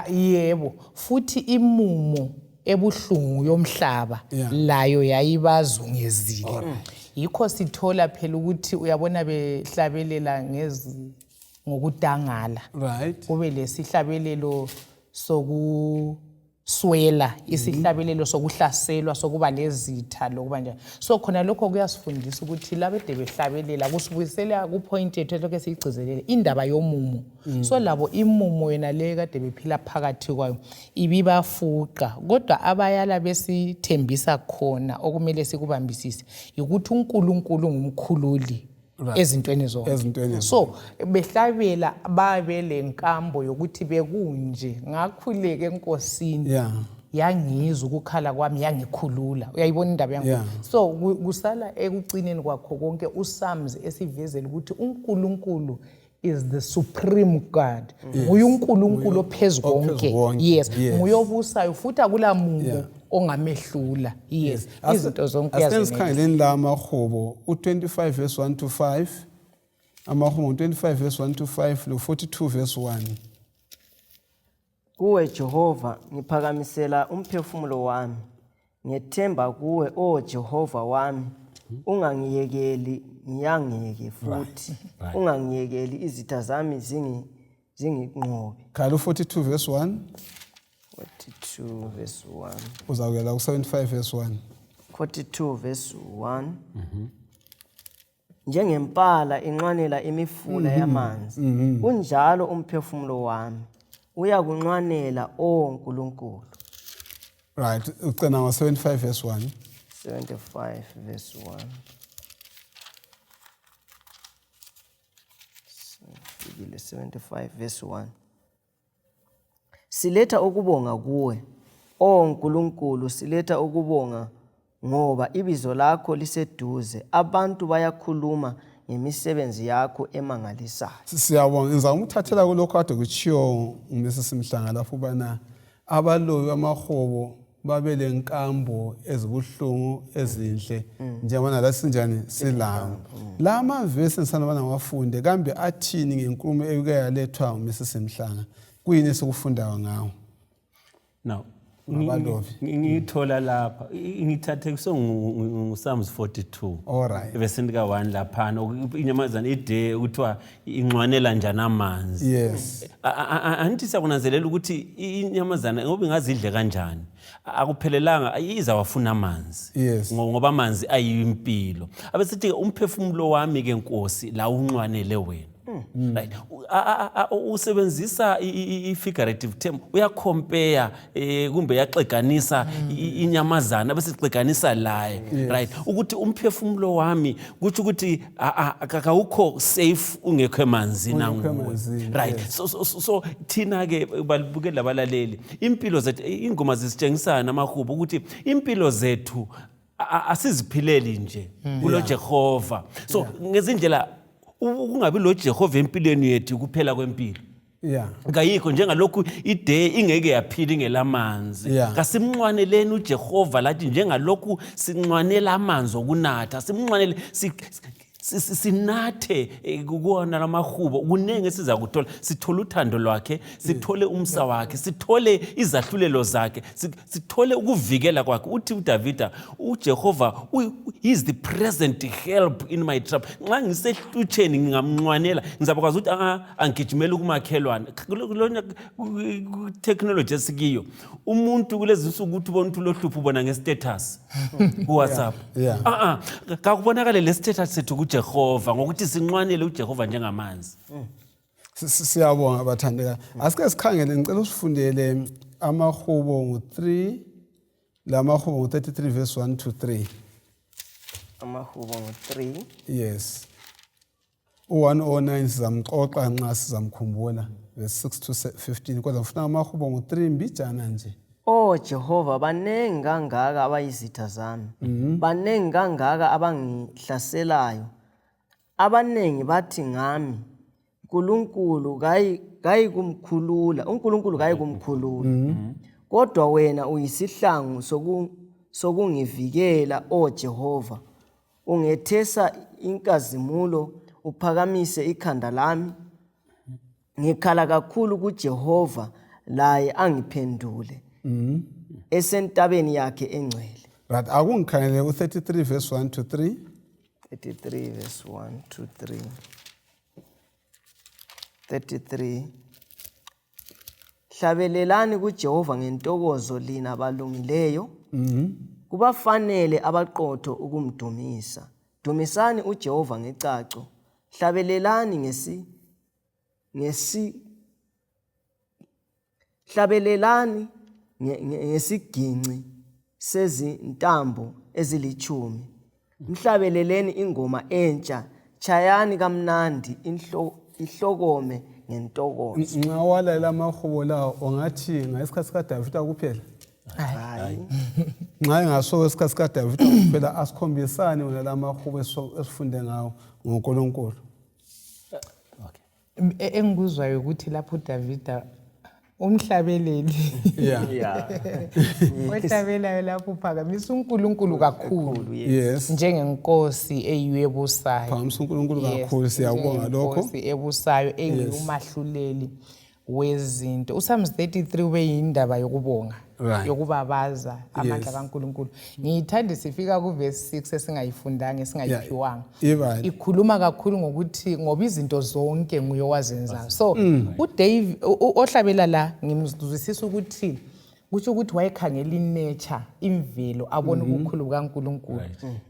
yebo, futhi imumo ebuhlungu yomhlaba layo yayibazungezile. Yikho sithola phela ukuthi uyabona behlabelela ngokudangala, kube lesihlabelelo sokuswela, isihlabelelo sokuhlaselwa, sokuba lezitha lokuba njani. So khona lokho kuyasifundisa ukuthi labede behlabelela kusibuyisela kupoint yethu elokhu esiyigcizelele, indaba yomumo. So labo imumo yona leyo kade bephila phakathi kwayo ibibafuqa, kodwa abayala besithembisa khona okumele sikubambisise yikuthi uNkulunkulu ngumkhululi ezintweni zonke. Ezintweni. So behlabela babe lenkambo yokuthi bekunje ngakhuleka enkosini, yangizwa ukukhala kwami, yangikhulula. Uyayibona indaba yangu? So kusala ekucineni kwakho konke uPsalms esivezela ukuthi uNkulunkulu is the supreme God. Nguye uNkulunkulu ophezu konke. Yes, nguye obusayo futhi akula mumo ongamehlula. Yes, izinto zonke Asike uyazenelisa. Sikhangeleni la amahubo u-25 verse 1 to 5, amahubo 25 verse 1 to 5 lo 42 verse 1. Kuwe Jehova ngiphakamisela umphefumulo wami. Ngethemba kuwe, O Jehova wami. Ungangiyekeli ngiyangeke futhi. Ungangiyekeli izitha zami zinginqobe. Khala u-42 verse 1. 42 verse 1. Uzawukela ku-75 verse 1. 42 verse 1. Njengempala inxwanela imifula yamanzi, unjalo umphefumulo wami uyakunxwanela, o Nkulunkulu. Right, ucina ngo-75 verse 1. 75 verse 1. Sifikile 75 verse 1. Siletha ukubonga kuwe, O Nkulunkulu, siletha ukubonga ngoba ibizo lakho liseduze. Abantu bayakhuluma ngemisebenzi yakho emangalisayo. Siyabonga. Ngizama ukuthathela kulokho kade kutshiwo nguMrs Mhlanga lapho ubana abalobi bamahobo babe lenkambo ezibuhlungu ezinhle njengoba la sinjani silawo la mavesi ngisanobana ngiwafunde kambe athini ngenkulumo eke yalethwa nguMrs Mhlanga, kuyini esikufundayo ngawo? Now Ngabalobi. Ngiyithola lapha, ngithathe kusengu-Psalms 42 All right. evesini ka-1 laphana, inyamazana ide kuthiwa inxwanela njani amanzi. Angithi siyakunanzelela ukuthi inyamazana ngoba ingazidle kanjani, akuphelelanga izawafuna amanzi, ngoba amanzi ayimpilo. Abesithi umphefumulo wami ke Nkosi la unxwanele wena. Right. Usebenzisa i-figurative term, uyacompare kumbe uyaxeganisa inyamazana bese xeganisa laye, right, ukuthi umphefumulo wami kutsho ukuthi kawukho safe ungekho emanzini Ungekho anguwe. Emanzini, Right. So thina ke balibukeli labalaleli, impilo zethu, ingoma zisitshengisana amahubo ukuthi impilo zethu asiziphileli nje kulo Jehova. So ngezindlela ukungabi lo Jehova empilweni yethu kuphela kwempilo. Yeah. Kayikho njengalokhu ide ingeke yaphila ingelamanzi. Yeah. Kasimnxwaneleni uJehova lathi njengalokhu sinxwanela amanzi okunatha, simnxwanele sinathe kuwona lamahubo. Kuningi esiza kuthola, sithole uthando lwakhe, sithole umsa wakhe, sithole izahlulelo zakhe, sithole ukuvikela kwakhe. Uthi uDavida, uJehova he is the present help in my trouble. Nxa ngisehlutsheni ngingamnxwanela, ngizabakwazi ukuthi angigijimeli kumakhelwane. Kulona technology esikiyo, umuntu kulezi nsuku ukuthi ubona ukuthi ulohlupho ubona nge-status kuWhatsApp. Kakubonakale le status sethu kuJehova ngokuthi sinxwanele uJehova njengamanzi. Siyabonga bathandeka. Asike sikhangele, ngicela usifundele amahubo ngu-3 lamahubo ngu-33 verse 1 to 3. Amahubo ngu-3. Yes. U-109 sizamxoxa nxa sizamkhumbula, verse 6 to 15, kodwa ngifuna amahubo ngu-3 mbijana nje. O Jehova, banengi kangaka abayizitha zami, banengi kangaka abangihlaselayo. Abanengi bathi ngami, uNkulunkulu kayikumkhulula, uNkulunkulu kayikumkhulula. Kodwa wena uyisihlangu sokungivikela, o Jehova. Ungethesa inkazimulo, uphakamise ikhanda lami. Ngikhala kakhulu kuJehova, laye angiphendule esentabeni yakhe engcwele. Right, akungikhangele u-33 verse 1 to 3. 33 verse 1 to 3. 33. Hlabelelani kuJehova ngentokozo lina balungileyo. Kubafanele abaqotho ukumdumisa. Dumisani uJehova ngecaco. Hlabelelani ngesi ngesi hlabelelani ngesiginci sezintambo ezilitshumi. Mhlabeleleni ingoma entsha, chayani kamnandi ihlokome ngentokozo. Nxa walalela amahubo lawo ungathi ngesikhathi sikaDavida kuphela? Hayi. Nxa engaso isikhathi sikaDavida kuphela, asikhombisani wona la mahubo esifunde ngawo ngoNkulunkulu? Okay. Engikuzwayo ukuthi lapho uDavida umhlabeleli ohlabelayo lapho uphakamisa uNkulunkulu kakhulu. Njengenkosi eyiyo ebusayo. Phakamisa uNkulunkulu kakhulu, siyabonga lokho. Njengenkosi ebusayo engumahluleli wezinto. UPsalms 33 ube yindaba yokubonga, yokubabaza amandla kaNkulunkulu. Ngiyithanda sifika kuverse 6 esingayifundanga, esingayiphiwanga. Ikhuluma kakhulu ngokuthi ngoba izinto zonke nguye owazenzayo. So uDave ohlabela la ngimzwisisa ukuthi kusho ukuthi wayekhangela inature, imvelo, abone ubukhulu bukaNkulunkulu.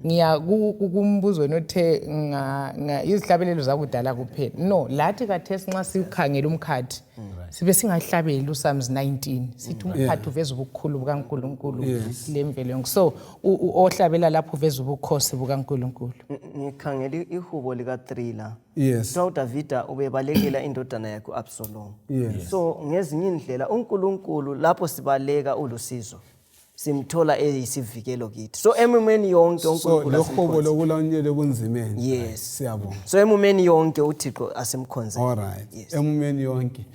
Ngiya kumbuzo nothe izihlabelelo zakudala kuphela. No, lathi kathesi nxa sikhangela umkhathi sibe singahlabeli uPsalms 19 sithi umkhathi uveza ubukhulu bukaNkulunkulu lemvelo yonke. So ohlabela lapho uveza ubukhosi bukaNkulunkulu. Ngikhangela ihubo lika 3 la. Yes. Kuthiwa uDavida ubebalekela indodana yakhe uAbsalom. Yes. So ngezinye indlela uNkulunkulu lapho sibaleka ulusizo, simthola eyisivikelo kithi. So emumeni yonke So uNkulunkulu lohubo asimkhonze. lokulawunyelwa ebunzimeni. Yes. Siyabonga. So emumeni yonke uThixo asimkhonze. All right. Yes. Emumeni yonke.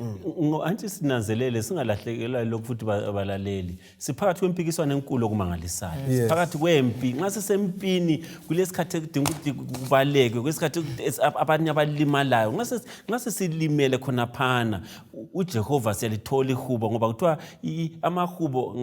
Anti sinanzelele singalahlekelwa lokhu futhi abalaleli. Siphakathi kwempikiswano enkulu okumangalisayo. Yes. Siphakathi kwempi. Nxa sisempini kulesikhathi ekudinga ukuthi kubalekwe, kulesikhathi abanye abalimalayo. Nxa sesilimele khonaphana, uJehova siyalithola ihubo ngoba kuthiwa amahubo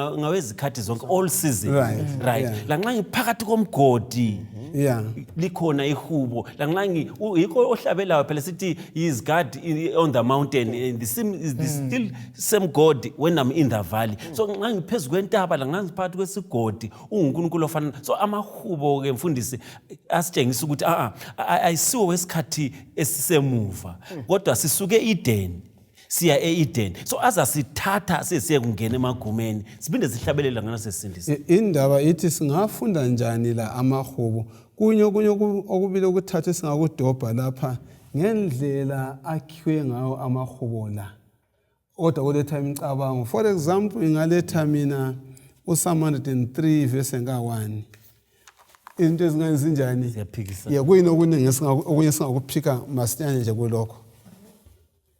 ngawezikhathi zonke, all season. Right. Right. Yeah. Lanxa ngiphakathi komgodi, Yeah. likhona ihubo. Lanxa yikho ohlabelayo phela sithi he is God on the mountain, and the same is the still same God when I'm in the valley. So nxa ngiphezu kwentaba, lanxa ngiphakathi kwesigodi, unguNkulunkulu ofana. So amahubo ke mfundisi asitshengisa ukuthi ayisiwo wesikhathi esisemuva, kodwa sisuke eEden siya eEden. So azasithatha sesiye kungena emagumeni, siphinde sihlabelele ngana sesindisa. Indaba ithi singafunda njani la amahubo? Kunye okunye okubili okuthathu esingakudobha lapha ngendlela akhiwe ngawo amahubo la, kodwa kuletha imicabango. For example, ingaletha mina uPsalm 103 verse 1. Izinto ezingane zinjani? Ziyaphikisana. Yeah, kuyini okunye esingakuphika masinyane nje kulokho?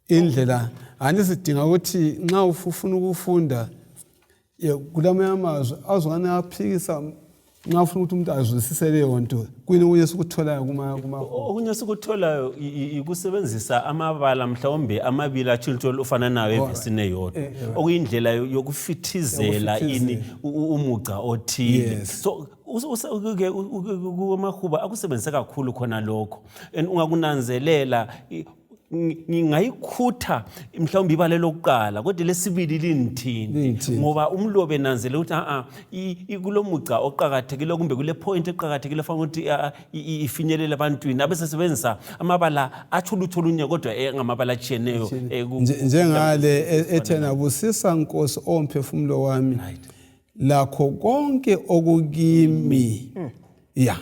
Indlela ani sidinga ukuthi nxa ufuna ukufunda kulamanye amazwi azongane aphikisa nxa ufuna ukuthi umuntu azwisise leyo nto. Kuyini okunye esikutholayo kuma Okunye esikutholayo ikusebenzisa amabala mhlawumbe amabili atsho ofananayo evesini eyodwa, okuyindlela yokufithizela ini umugca othile. So ke kumahuba akusebenzise kakhulu khona lokho, and ungakunanzelela ngingayikhutha mhlawumbe ibala lokuqala kodwa lesibili lingithinte, ngoba umlobi enanzele ukuthi a kulomugca oqakathekile kumbe kule point eqakathekile fanele ukuthi ifinyelele ebantwini, abesesebenzisa amabala atsho lutho olunye kodwa engamabala atshiyeneyo. Njengale ethena busisa Nkosi omphefumulo wami lakho konke okukimi. Ya,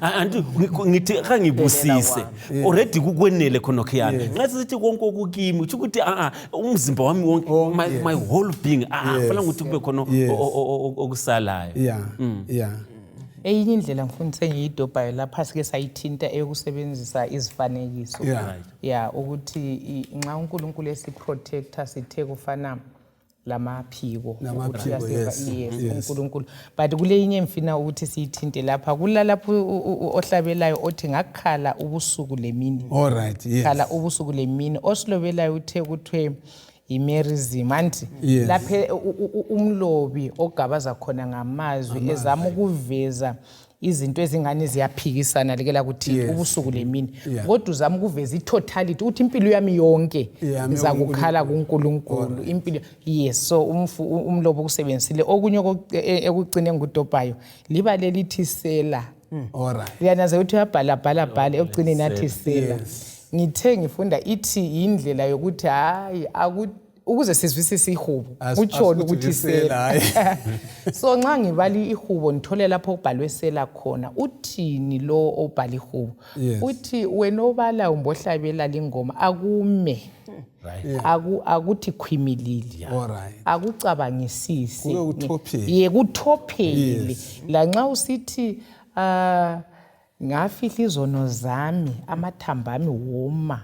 anti ngithi kangibusise already kukwenele khonokhuyana. Nxa sisithi konke okukimi, kusho ukuthi a umzimba wami wonke, my whole being, fanele ukuthi kube khona okusalayo. Yeah. Eyinye indlela, mfundisi, engiyidobhayo lapha sike sayithinta eyokusebenzisa izifanekiso. Ya, ukuthi nxa uNkulunkulu esiprotector sithe kufana lamaphiko. Lamaphiko, ukuthi uyasiva, yes, uNkulunkulu. But kule yinye engifina ukuthi siyithinte lapha, kulalapho ohlabelayo othi ngakhala ubusuku lemini. All right, yes. Khala ubusuku lemini. Osilobelayo uthe kuthiwe imerism, anti Yes. laphe umlobi ogabaza khona ngamazwi ezama ukuveza izinto ezingane ziyaphikisana likela kuthi ubusuku lemini, kodwa uzama ukuveza i-totality ukuthi impilo yami yonke Yami ngizakukhala kuNkulunkulu impilo. Yes, so umlobi ukusebenzisile. Okunye ekugcine ngudobhayo liba lelithi sela. All right. Uyanaza ukuthi uyabhala bhala bhala, ekugcineni athi sela. Ngithe ngifunda ithi yindlela yokuthi hayi, ukuze sizwisise ihubo kutshoni asikuthi ukuthi lisela, sela. Hayi. So nxa ngibala ihubo ngithole lapho okubhalwe sela khona, uthini lo obhala ihubo? Uthi wena obala umbohlabela lingoma akume, akuthi khwimilili, All right. akucabangisisi. Kube kuthophele. Ye, kuthophele. Lanxa usithi ngafihla izono zami, amathambo ami woma,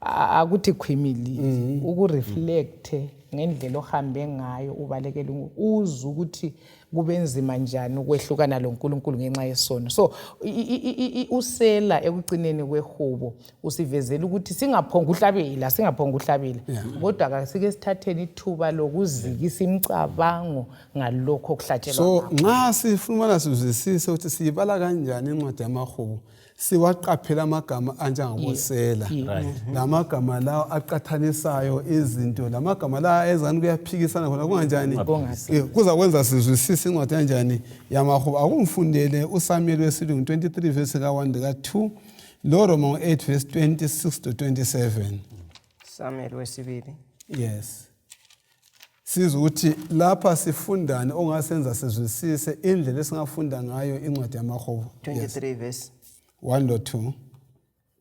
akuthi khwimilili, ukureflecte ngendlela ohambe ngayo ubalekele uzwe ukuthi kube nzima njani ukwehlukana lo nkulunkulu ngenxa yesono. So usela ekugcineni kwehubo usivezela ukuthi singaphonga uhlabela, singaphonga uhlabela, kodwa kasike sithatheni ithuba lokuzikisa imicabango ngalokho okuhlatshelwa So ngakho. Nxa sifuna sizwisise ukuthi siyibala kanjani incwadi yamahubo, siwaqaphela amagama anjengabosela, lamagama lawo aqathanisayo izinto, lamagama la ezani kuyaphikisana khona kunganjani. Kuzakwenza sizwisise incwadi kanjani yamahubo. Akumfundele uSamuel wesilungu 23 verse ka-1 lika-2, lo Roma 8 verse 26 to 27. Samuel wesibili. Yes, sizwe ukuthi lapha sifundani ongasenza sizwisise indlela esingafunda ngayo incwadi yamahubo. Yes. 23 verse 1 lo 2.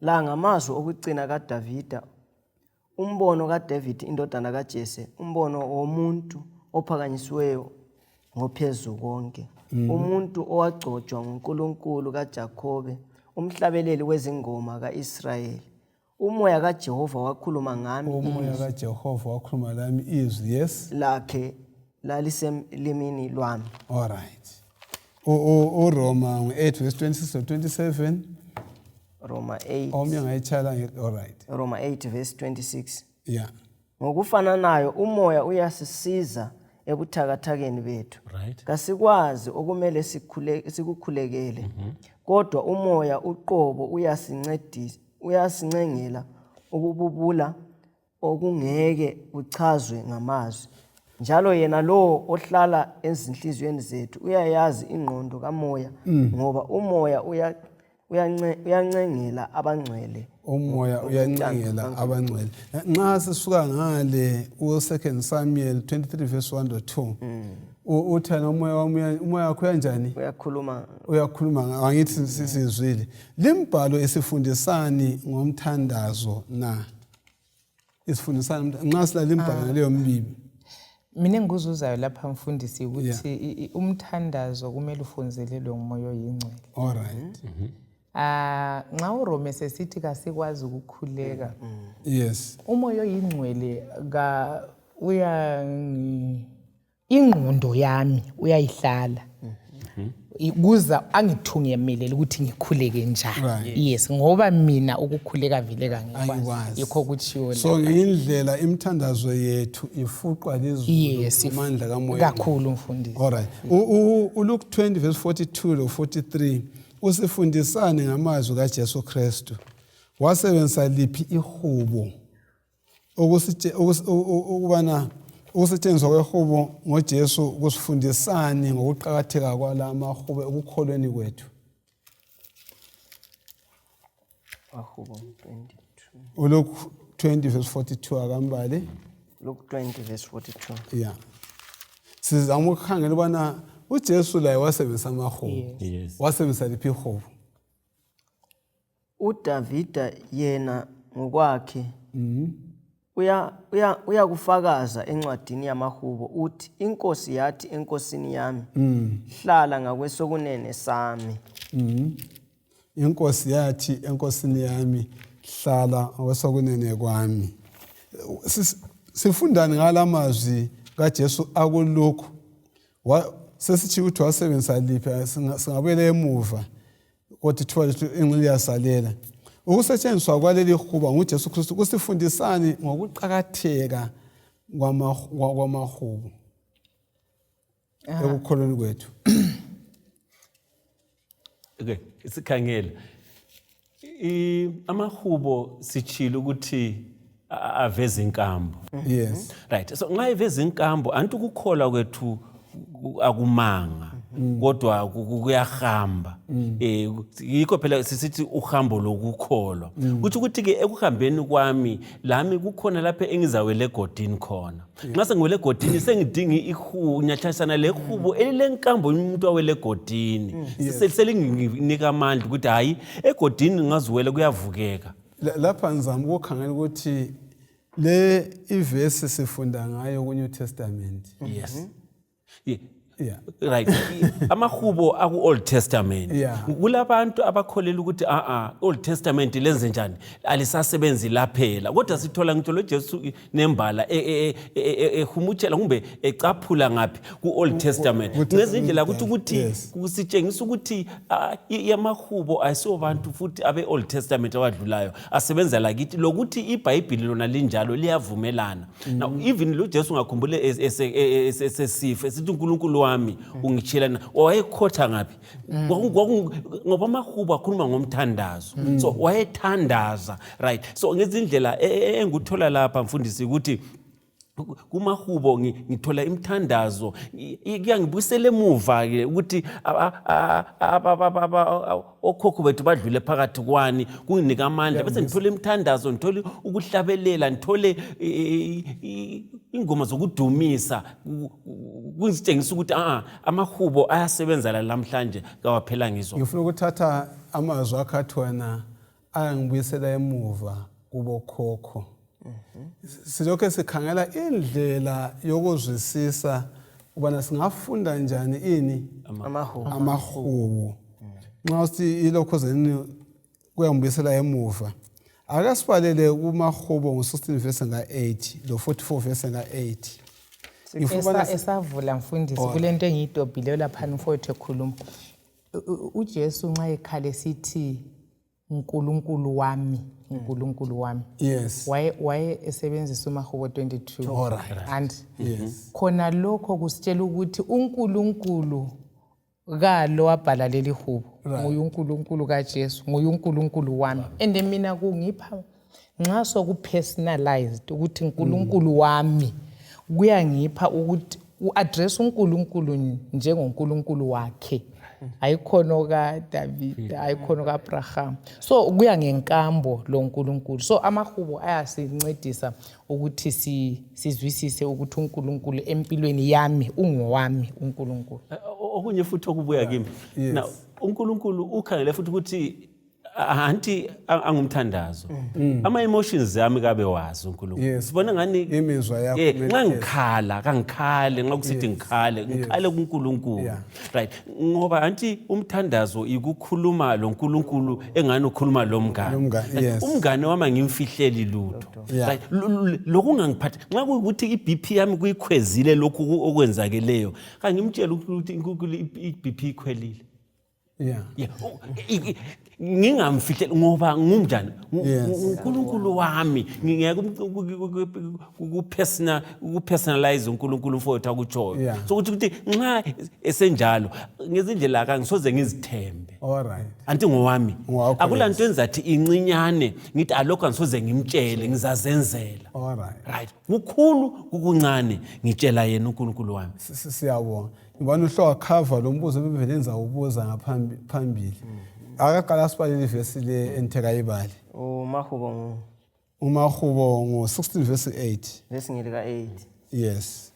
La ngamazwi okugcina kaDavida, umbono kaDavid indodana kaJese, umbono womuntu ophakanyisiweyo ngophezu konke, umuntu owagcotshwa nguNkulunkulu kaJakobe, umhlabeleli wezingoma kaIsrayeli. Umoya kaJehova wakhuluma ngami. Umoya kaJehova wakhuluma lami izwi, yes. Lakhe laliselimini lwami. All right. URoma 8 verse 26 to 27. Roma 8. Omnye angayitshala. All right. Roma 8 verse 26. Ngokufananayo umoya uyasisiza ebuthakathakeni bethu. Kasikwazi okumele sikukhulekele, kodwa umoya uqobo uyasincedisa, uyasincengela ukububula okungeke kuchazwe ngamazwi. Njalo yena lowo ohlala ezinhliziyweni zethu uyayazi ingqondo kamoya, ngoba umoya uyancengela abangcwele. Umoya uyancengela abangcwele. Nxa sisuka ngale u-2 Samuel 23 verse 1 to 2, uthana umoya wami umoya wakho uyanjani? Uyakhuluma. Uyakhuluma, angithi sizwile limbhalo esifundisani ngomthandazo na? Isifundisani nxa silala imbhalo ngaleyo mbibi? Mina engikuzuzayo lapha, mfundisi, ukuthi umthandazo kumele ufunzelelwe ngumoya oyingcwele. All right. Ah nxa uRome sesithi kasikwazi ukukhuleka. Yes. Umoya oyingcwele ka uya ingqondo yami uyayihlala. Kuza angithungemelele ukuthi ngikhuleke njani. Right. Yes, ngoba mina ukukhuleka vele kangikwazi. Angikwazi. Yikho kutshiwo So ngendlela imithandazo yethu ifuqwa lizulu Yes, amandla kamoya. kakhulu mfundisi. All right. ULuke 20 verse 42 lo 43 usifundisani ngamazwi kaJesu Kristu? Wasebenzisa liphi ihubo ukubana ukusetshenziswa kwehubo ngoJesu kusifundisani ngokuqakatheka kwala mahubo ekukholweni kwethu? Mahubo 22. ULuke 20 verse 42 akambali. Luke 20 verse 42. Yeah. Sizama ukukhangela ubana uJesu laye wasebenzisa amahubo. Yes. Wasebenzisa liphi ihubo? uDavida yena ngokwakhe uya uya uyakufakaza encwadini yamahubo uthi inkosi yathi enkosini yami hlala ngakwesokunene sami. Inkosi yathi enkosini yami hlala ngakwesokunene kwami. Sifundani ngala mazwi kaJesu akulokhu? Sesithi ukuthi wasebenzisa liphi singabuyela emuva kodwa ithuba lethu ingxenye liyasalela. Ukusetshenziswa kwaleli huba nguJesu Kristu kusifundisani ngokuqakatheka kwamahubo ekukholweni kwethu? Okay, sikhangela amahubo sitshilo ukuthi aveza inkambo. Yes. Right. So nxa eveza inkambo anti ukukholwa kwethu akumanga kodwa kuyahamba. Yikho phela sisithi uhambo lokukholwa. Kuthi ukuthi ke ekuhambeni kwami lami kukhona lapho engizawela egodini khona. Nxa sengiwele egodini sengidinga ihubo, nyathasana lehubo elilenkambo umuntu awele egodini. Selinginika amandla ukuthi hayi egodini ngaziwela kuyavukeka. Lapha ngizama ukukhangela ukuthi le ivesi sifunda ngayo ku New Testament. Yes. Yeah. Right. Amahubo aku Old Testament. Yeah. Kulabantu abakholela ukuthi Old Testament lenze njani alisasebenzi laphela. Kodwa sithola ngitsho lo Jesu nembala ehumutshela kumbe ecaphula ngaphi ku Old Testament. Ngezindlela ukuthi Yes. kusitshengisa ukuthi amahubo ayisiwo bantu futhi abe Old Testament awadlulayo asebenza lakithi lokuthi iBhayibheli lona linjalo liyavumelana. Now even lo Jesu ngakhumbule esesifa esithi uNkulunkulu wami ungitshela wayekhotha ngaphi ngoba amahubo akhuluma ngomthandazo. So wayethandaza, right? So ngezindlela enguthola lapha mfundisi ukuthi kumahubo ngithola imithandazo kuyangibuyisela emuva ke ukuthi okhokho bethu badlule phakathi kwani, kunginika amandla bese ngithola imithandazo, ngithole ukuhlabelela, ngithole ingoma zokudumisa, kungitshengisa ukuthi amahubo ayasebenza la namhlanje kawaphela ngizwa. Ngifuna ukuthatha amazwi akho athi wena ayangibuyisela emuva kubokhokho. Silokhu sikhangela indlela yokuzwisisa ubana singafunda njani ini amahubo. Amahubo. Nxa usithi ilokhu zeni kuyangibuyisela emuva. Ake sibalele kumahubo ngo-16 verse nga-8 lo 44 verse nga-8. Ngifuna Esavula mfundisi kulento engiyidobhileyo laphana mfowethu ekhuluma. uJesu nxa ekhala esithi uNkulunkulu wami, uNkulunkulu wami. Yes. Waye esebenzisa uMahubo 22. All right. And Yes. khona lokho kusitshela ukuthi uNkulunkulu kalo wabhala leli hubo. Right. Nguye uNkulunkulu kaJesu, nguye uNkulunkulu wami. And mina kungipha nxa soku-personalized ukuthi uNkulunkulu wami kuyangipha ukuthi u-address uNkulunkulu njengoNkulunkulu wakhe. Ayikhona kaDavid, ayikhona kaAbraham. So kuya ngenkambo loNkulunkulu. So amahubo ayasincedisa ukuthi sizwisise ukuthi uNkulunkulu empilweni yami ungowami uNkulunkulu. Okunye futhi okubuya kimi. Yes. Now uNkulunkulu ukhangele futhi ukuthi Anti angumthandazo ama emotions yami kabe wazi uNkulunkulu. Sibona ngani imizwa yakho nxa ngikhala kangikhale, nxa kusithi ngikhale ngikhale kuNkulunkulu. Right, ngoba anti umthandazo ikukhuluma loNkulunkulu engani ukhuluma lomngane. Umngane wami angimfihleli lutho. Right, lokungangiphathi nxa kuyikuthi i-BP yami kuyikhwezile lokhu okwenzakeleyo, kangimtshele ukuthi uNkulunkulu i-BP ikhwelile. Yeah. Ngingamfihleli ngoba ngumnjani, uNkulunkulu wami ngingeke ukupersonalize uNkulunkulu mfowethu akutshoyo. So ukuthi nxa esenjalo ngezindlela akangisoze ngizithembe. All right. Anti ngowami. Akulanto enzathi incinyane ngithi alokho angisoze ngimtshele, ngizazenzela. All right. Right. Kukhulu kukuncane ngitshela yena uNkulunkulu wami. Siyabonga. Ngibona uhlobo wakhava lo mbuzo ebevele ngizawubuza ngaphambili. Akaqala sibalele ivesi le enthekayibali. UMahubo uMahubo ngo-16 verse 8. Verse ngelika 8. Yes.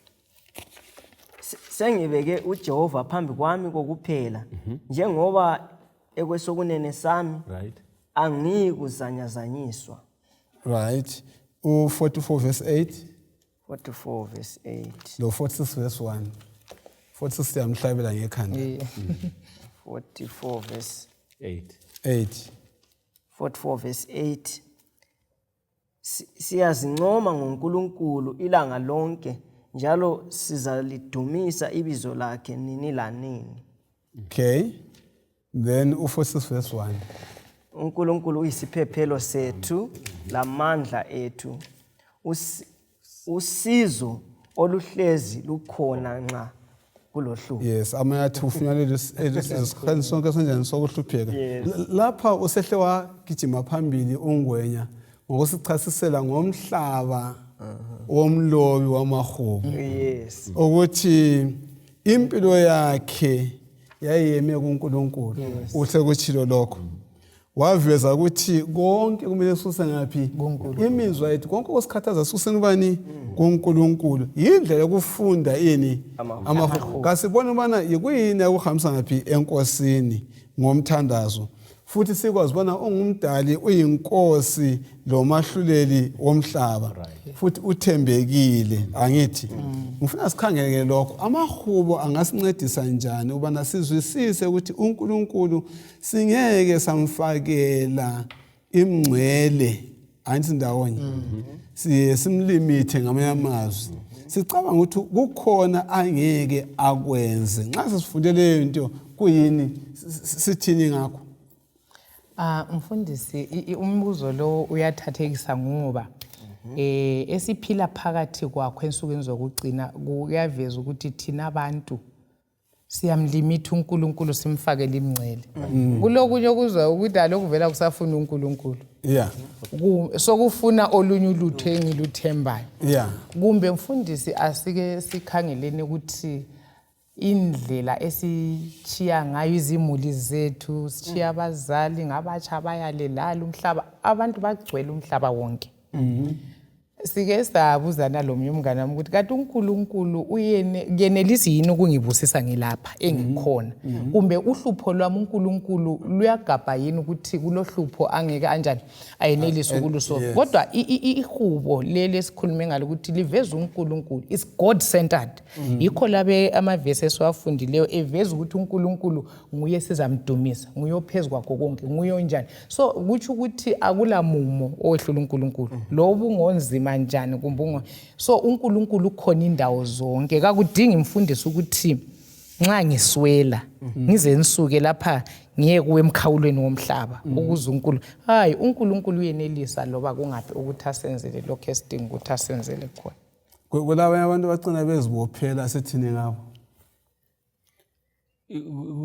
Sengibeke uJehova phambi kwami kokuphela, njengoba ekwesokunene sami, right, angiyikuzanyazanyiswa. Right. U44 verse 8. 44 verse 8. Lo 46 verse 1. 46 siyamhlabela ngekhanda. 44 verse 8. 8. 44 verse 8. Siyazincoma ngoNkulunkulu ilanga lonke, njalo sizalidumisa ibizo lakhe nini lanini. Okay. Then u46 verse 1. uNkulunkulu uyisiphephelo sethu lamandla ethu, usizo oluhlezi lukhona nxa kulohlupho. Yes, amayathi ufunyanele esikhani sonke senjani sokuhlupheka. Lapha usehle wagijima phambili uNgwenya ngokusichasisela ngomhlaba womlobi wamahubo. Yes. Ukuthi impilo yakhe yayiyeme kuNkulunkulu. Uhle kuchilo lokho. Waveza ukuthi konke kumele suse ngaphi imizwa yethu, konke okusikhathaza suseni bani kuNkulunkulu. Yindlela yokufunda ini amahubo. Kasibona ubana yikuyini akuhambisa ngaphi enkosini ngomthandazo, futhi sikwazi ubana ungumdali, uyinkosi lomahluleli womhlaba, futhi uthembekile. Angithi ngifuna sikhangele lokho, amahubo angasincedisa njani ubana sizwisise ukuthi uNkulunkulu singeke samfakela imngcele, angithi ndawonye siye simlimithe ngamanye amazwi, sicabanga ukuthi kukhona angeke akwenze. Nxa sesifunde leyo nto, kuyini sithini ngakho? Mfundisi, umbuzo lo uyathathekisa ngoba esiphila phakathi kwakho ensukwini zokugcina kuyaveza ukuthi thina abantu siyamlimitha uNkulunkulu, simfakele imngcele. Kulokunye okuzwa ukuthi alokuvela kusafuna uNkulunkulu. Sokufuna olunye ulutho engiluthembayo. Kumbe mfundisi asike sikhangeleni ukuthi indlela esichiya ngayo izimuli zethu, sichiya abazali ngabatsha bayalelala umhlaba, abantu bagcwele umhlaba wonke. Sike sabuzana lo munye umngane wami ukuthi kanti uNkulunkulu uyenelisa yini ukungibusisa ngilapha engikhona, kumbe uhlupho lwami uNkulunkulu luyagabha yini ukuthi kulohlupho angeke anjani ayenelise ukulusolva. Kodwa ihubo leli esikhulume ngalo ukuthi liveza uNkulunkulu, is God centered. Yikho labe amavesi esiwafundileyo eveza ukuthi uNkulunkulu nguye sizamdumisa, nguye ophezu kwakho konke, nguye onjani. So kutsho ukuthi akula mumo owehlula uNkulunkulu, loba ungonzima njani kumbe so uNkulunkulu ukhona indawo zonke. Kakudingi mfundisi ukuthi nxa ngiswela ngize ngisuke lapha ngiye kuwe emkhawulweni womhlaba ukuze uNkulunkulu, hayi, uNkulunkulu uyenelisa loba kungaphi ukuthi asenzele lokho esidinga ukuthi asenzele khona. Kulabanye abantu bagcina bezibophela, sithini ngabo?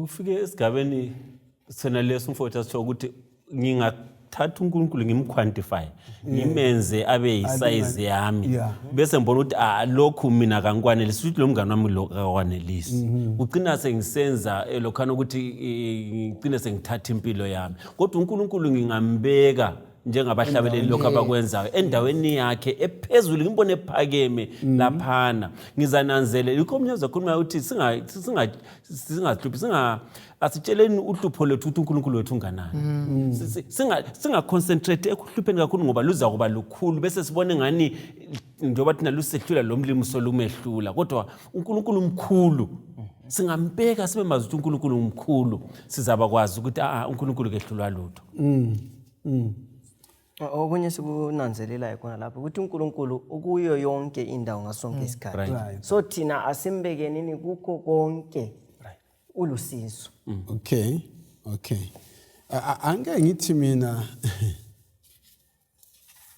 Kufike esigabeni sena leso mfowethu asitsho ukuthi ngingathatha uNkulunkulu ngimquantify, ngimenze abe yisayizi yami, bese ngibona ukuthi lokhu mina kangikwanelisi, ukuthi lo mngane wami lo kakwanelisi. Ugcina sengisenza lokhana ukuthi ngigcine sengithatha impilo yami, kodwa uNkulunkulu ngingambeka Njengabahlabeleli lokho abakwenzayo endaweni yakhe ephezulu, ngimbone ephakeme laphana, ngizananzelela. Yikho omunye uzakhuluma ukuthi singahluphi, asitsheleni uhlupho lwethu ukuthi uNkulunkulu wethu unganani. Singa-concentrate ekuhlupheni kakhulu, ngoba luza kuba lukhulu, bese sibone ngani njengoba thina lusehlula lo mlimi solumehlula, kodwa uNkulunkulu mkhulu. Singambeka sibe mazi ukuthi uNkulunkulu mkhulu, sizaba kwazi ukuthi a uNkulunkulu kehlulwa lutho. Okunye sikunanzelelayo khona lapho ukuthi uNkulunkulu ukuyo yonke indawo ngasonke isikhathi. So thina asimbekenini kukho konke, ulusizo. Okay, angeke ngithi mina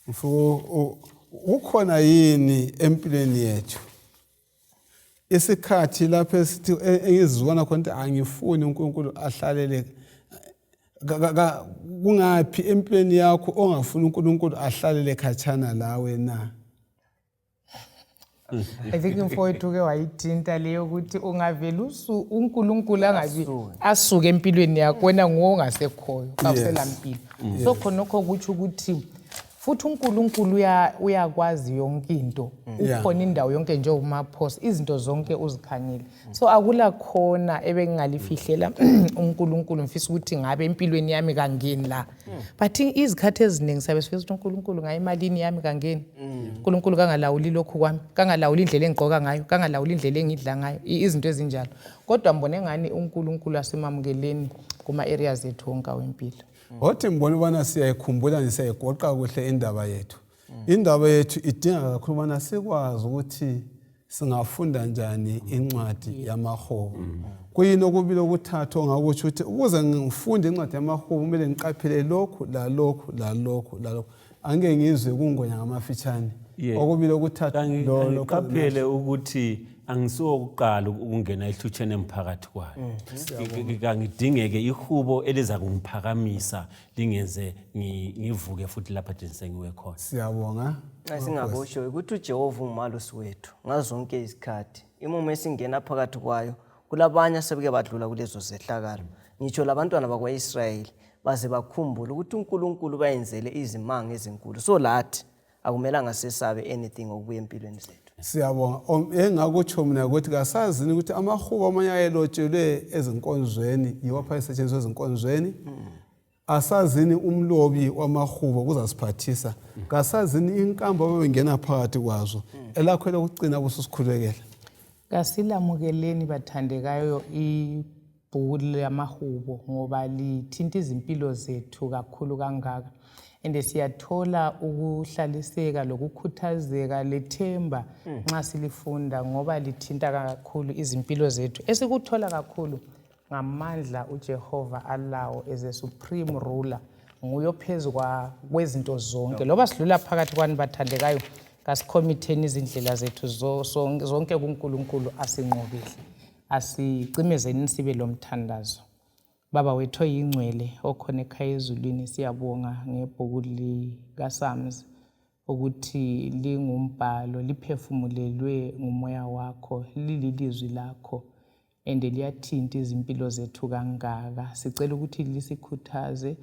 mfo ukhona yini empilweni yethu isikhathi lapho esithi engizibona khona ukuthi angifuni uNkulunkulu ahlalele kungaphi empilweni yakho ongafuni uNkulunkulu ahlalele khatshana lawe na? I think mfowethu ke wayithinta leyo ukuthi ungavele uNkulunkulu angabi asuke empilweni yakho, wena nguwe ongasekhoyo, kawuselampilo. So khonokho kutsho ukuthi futhi uNkulunkulu uyakwazi yonke into, ukhona indawo yonke, njengomaphosa izinto zonke uzikhangele. So akula khona ebengingalifihlela uNkulunkulu, ngifisa ukuthi ngabe empilweni yami kangeni la. But izikhathi eziningi sabe sifisa ukuthi uNkulunkulu ngaye emalini yami kangeni, uNkulunkulu kangalawuli lokhu kwami, kangalawuli indlela engigqoka ngayo, kangalawuli indlela engidla ngayo, izinto ezinjalo. Kodwa mbone ngani uNkulunkulu asemamukeleni kuma-areas ethu wonke awempilo. Wathi ngibona ubana siyayikhumbula nje, siyayigoqa kuhle indaba yethu. Indaba yethu idinga kakhulu ubana sikwazi ukuthi singafunda njani incwadi yamaHubo. Kuyini okubili okuthathu ongakutsho ukuthi ukuze ngifunde incwadi yamaHubo kumele ngiqaphele lokhu lalokhu lalokhu lalokhu? Angeke ngizwe kungonya ngamafitshane. Okubili okuthathu. Ngiqaphele ukuthi angisuwokuqala ukungena ehlutsheni emphakathi kwayo. Kangidingeke ihubo eliza kungiphakamisa, lingenze ngivuke futhi lapha sengiwe khona. Siyabonga. Esingakusho ukuthi uJehova ungumalusi wethu ngazo zonke izikhathi. Imumo esingena phakathi kwayo, kulabanye asebeke badlula kulezo zehlakalo. Ngitsho labantwana bakwa-Israyeli baze bakhumbule ukuthi uNkulunkulu bayenzele izimanga ezinkulu. So lathi akumelanga sesabe anything okubuya empilweni zethu. Siyabonga. Engakutsho mina ukuthi kasazini ukuthi amahubo amanye ayelotshelwe ezinkonzweni yiwo apha esetshenziswa ezinkonzweni. Asazini umlobi wamahubo kuzasiphathisa. Kasazini inkambo ababengena phakathi kwazo. Elakho elokugcina bususikhulekela. Kasilamukeleni bathandekayo ibhuku lamahubo, ngoba lithinta izimpilo zethu kakhulu kangaka, and siyathola ukuhlaliseka lokukhuthazeka lethemba nxa silifunda, ngoba lithinta kakhulu izimpilo zethu. Esikuthola kakhulu ngamandla uJehova alawo as a supreme ruler, nguye ophezu kwezinto zonke. Loba sidlula phakathi kwani bathandekayo, kasikhomitheni izindlela zethu zonke kuNkulunkulu asinqobile. Asicimezeni sibe lomthandazo. Baba wethu oyingcwele okhona ekhaya ezulwini, siyabonga ngebhuku likaPsalms ukuthi lingumbhalo liphefumulelwe ngumoya wakho, lililizwi lakho and liyathinta izimpilo zethu kangaka. Sicela ukuthi lisikhuthaze,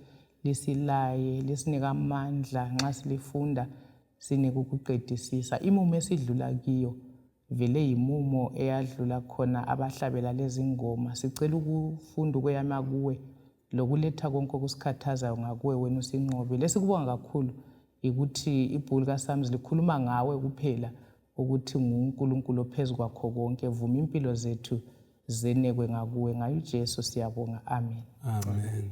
lisilaye, lisinike amandla nxa silifunda, sinike ukuqedisisa. Imumo esidlula kiyo vele yimumo eyadlula khona abahlabela lezi ngoma. Sicela ukufunda ukweyama kuwe lokuletha konke okusikhathazayo ngakuwe, wena usinqobile. Esikubonga kakhulu yikuthi ibhuku likaPsalms likhuluma ngawe kuphela, ukuthi nguNkulunkulu ophezu kwakho konke. Vuma impilo zethu zenekwe ngakuwe, ngayo uJesu siyabonga, amen. Amen.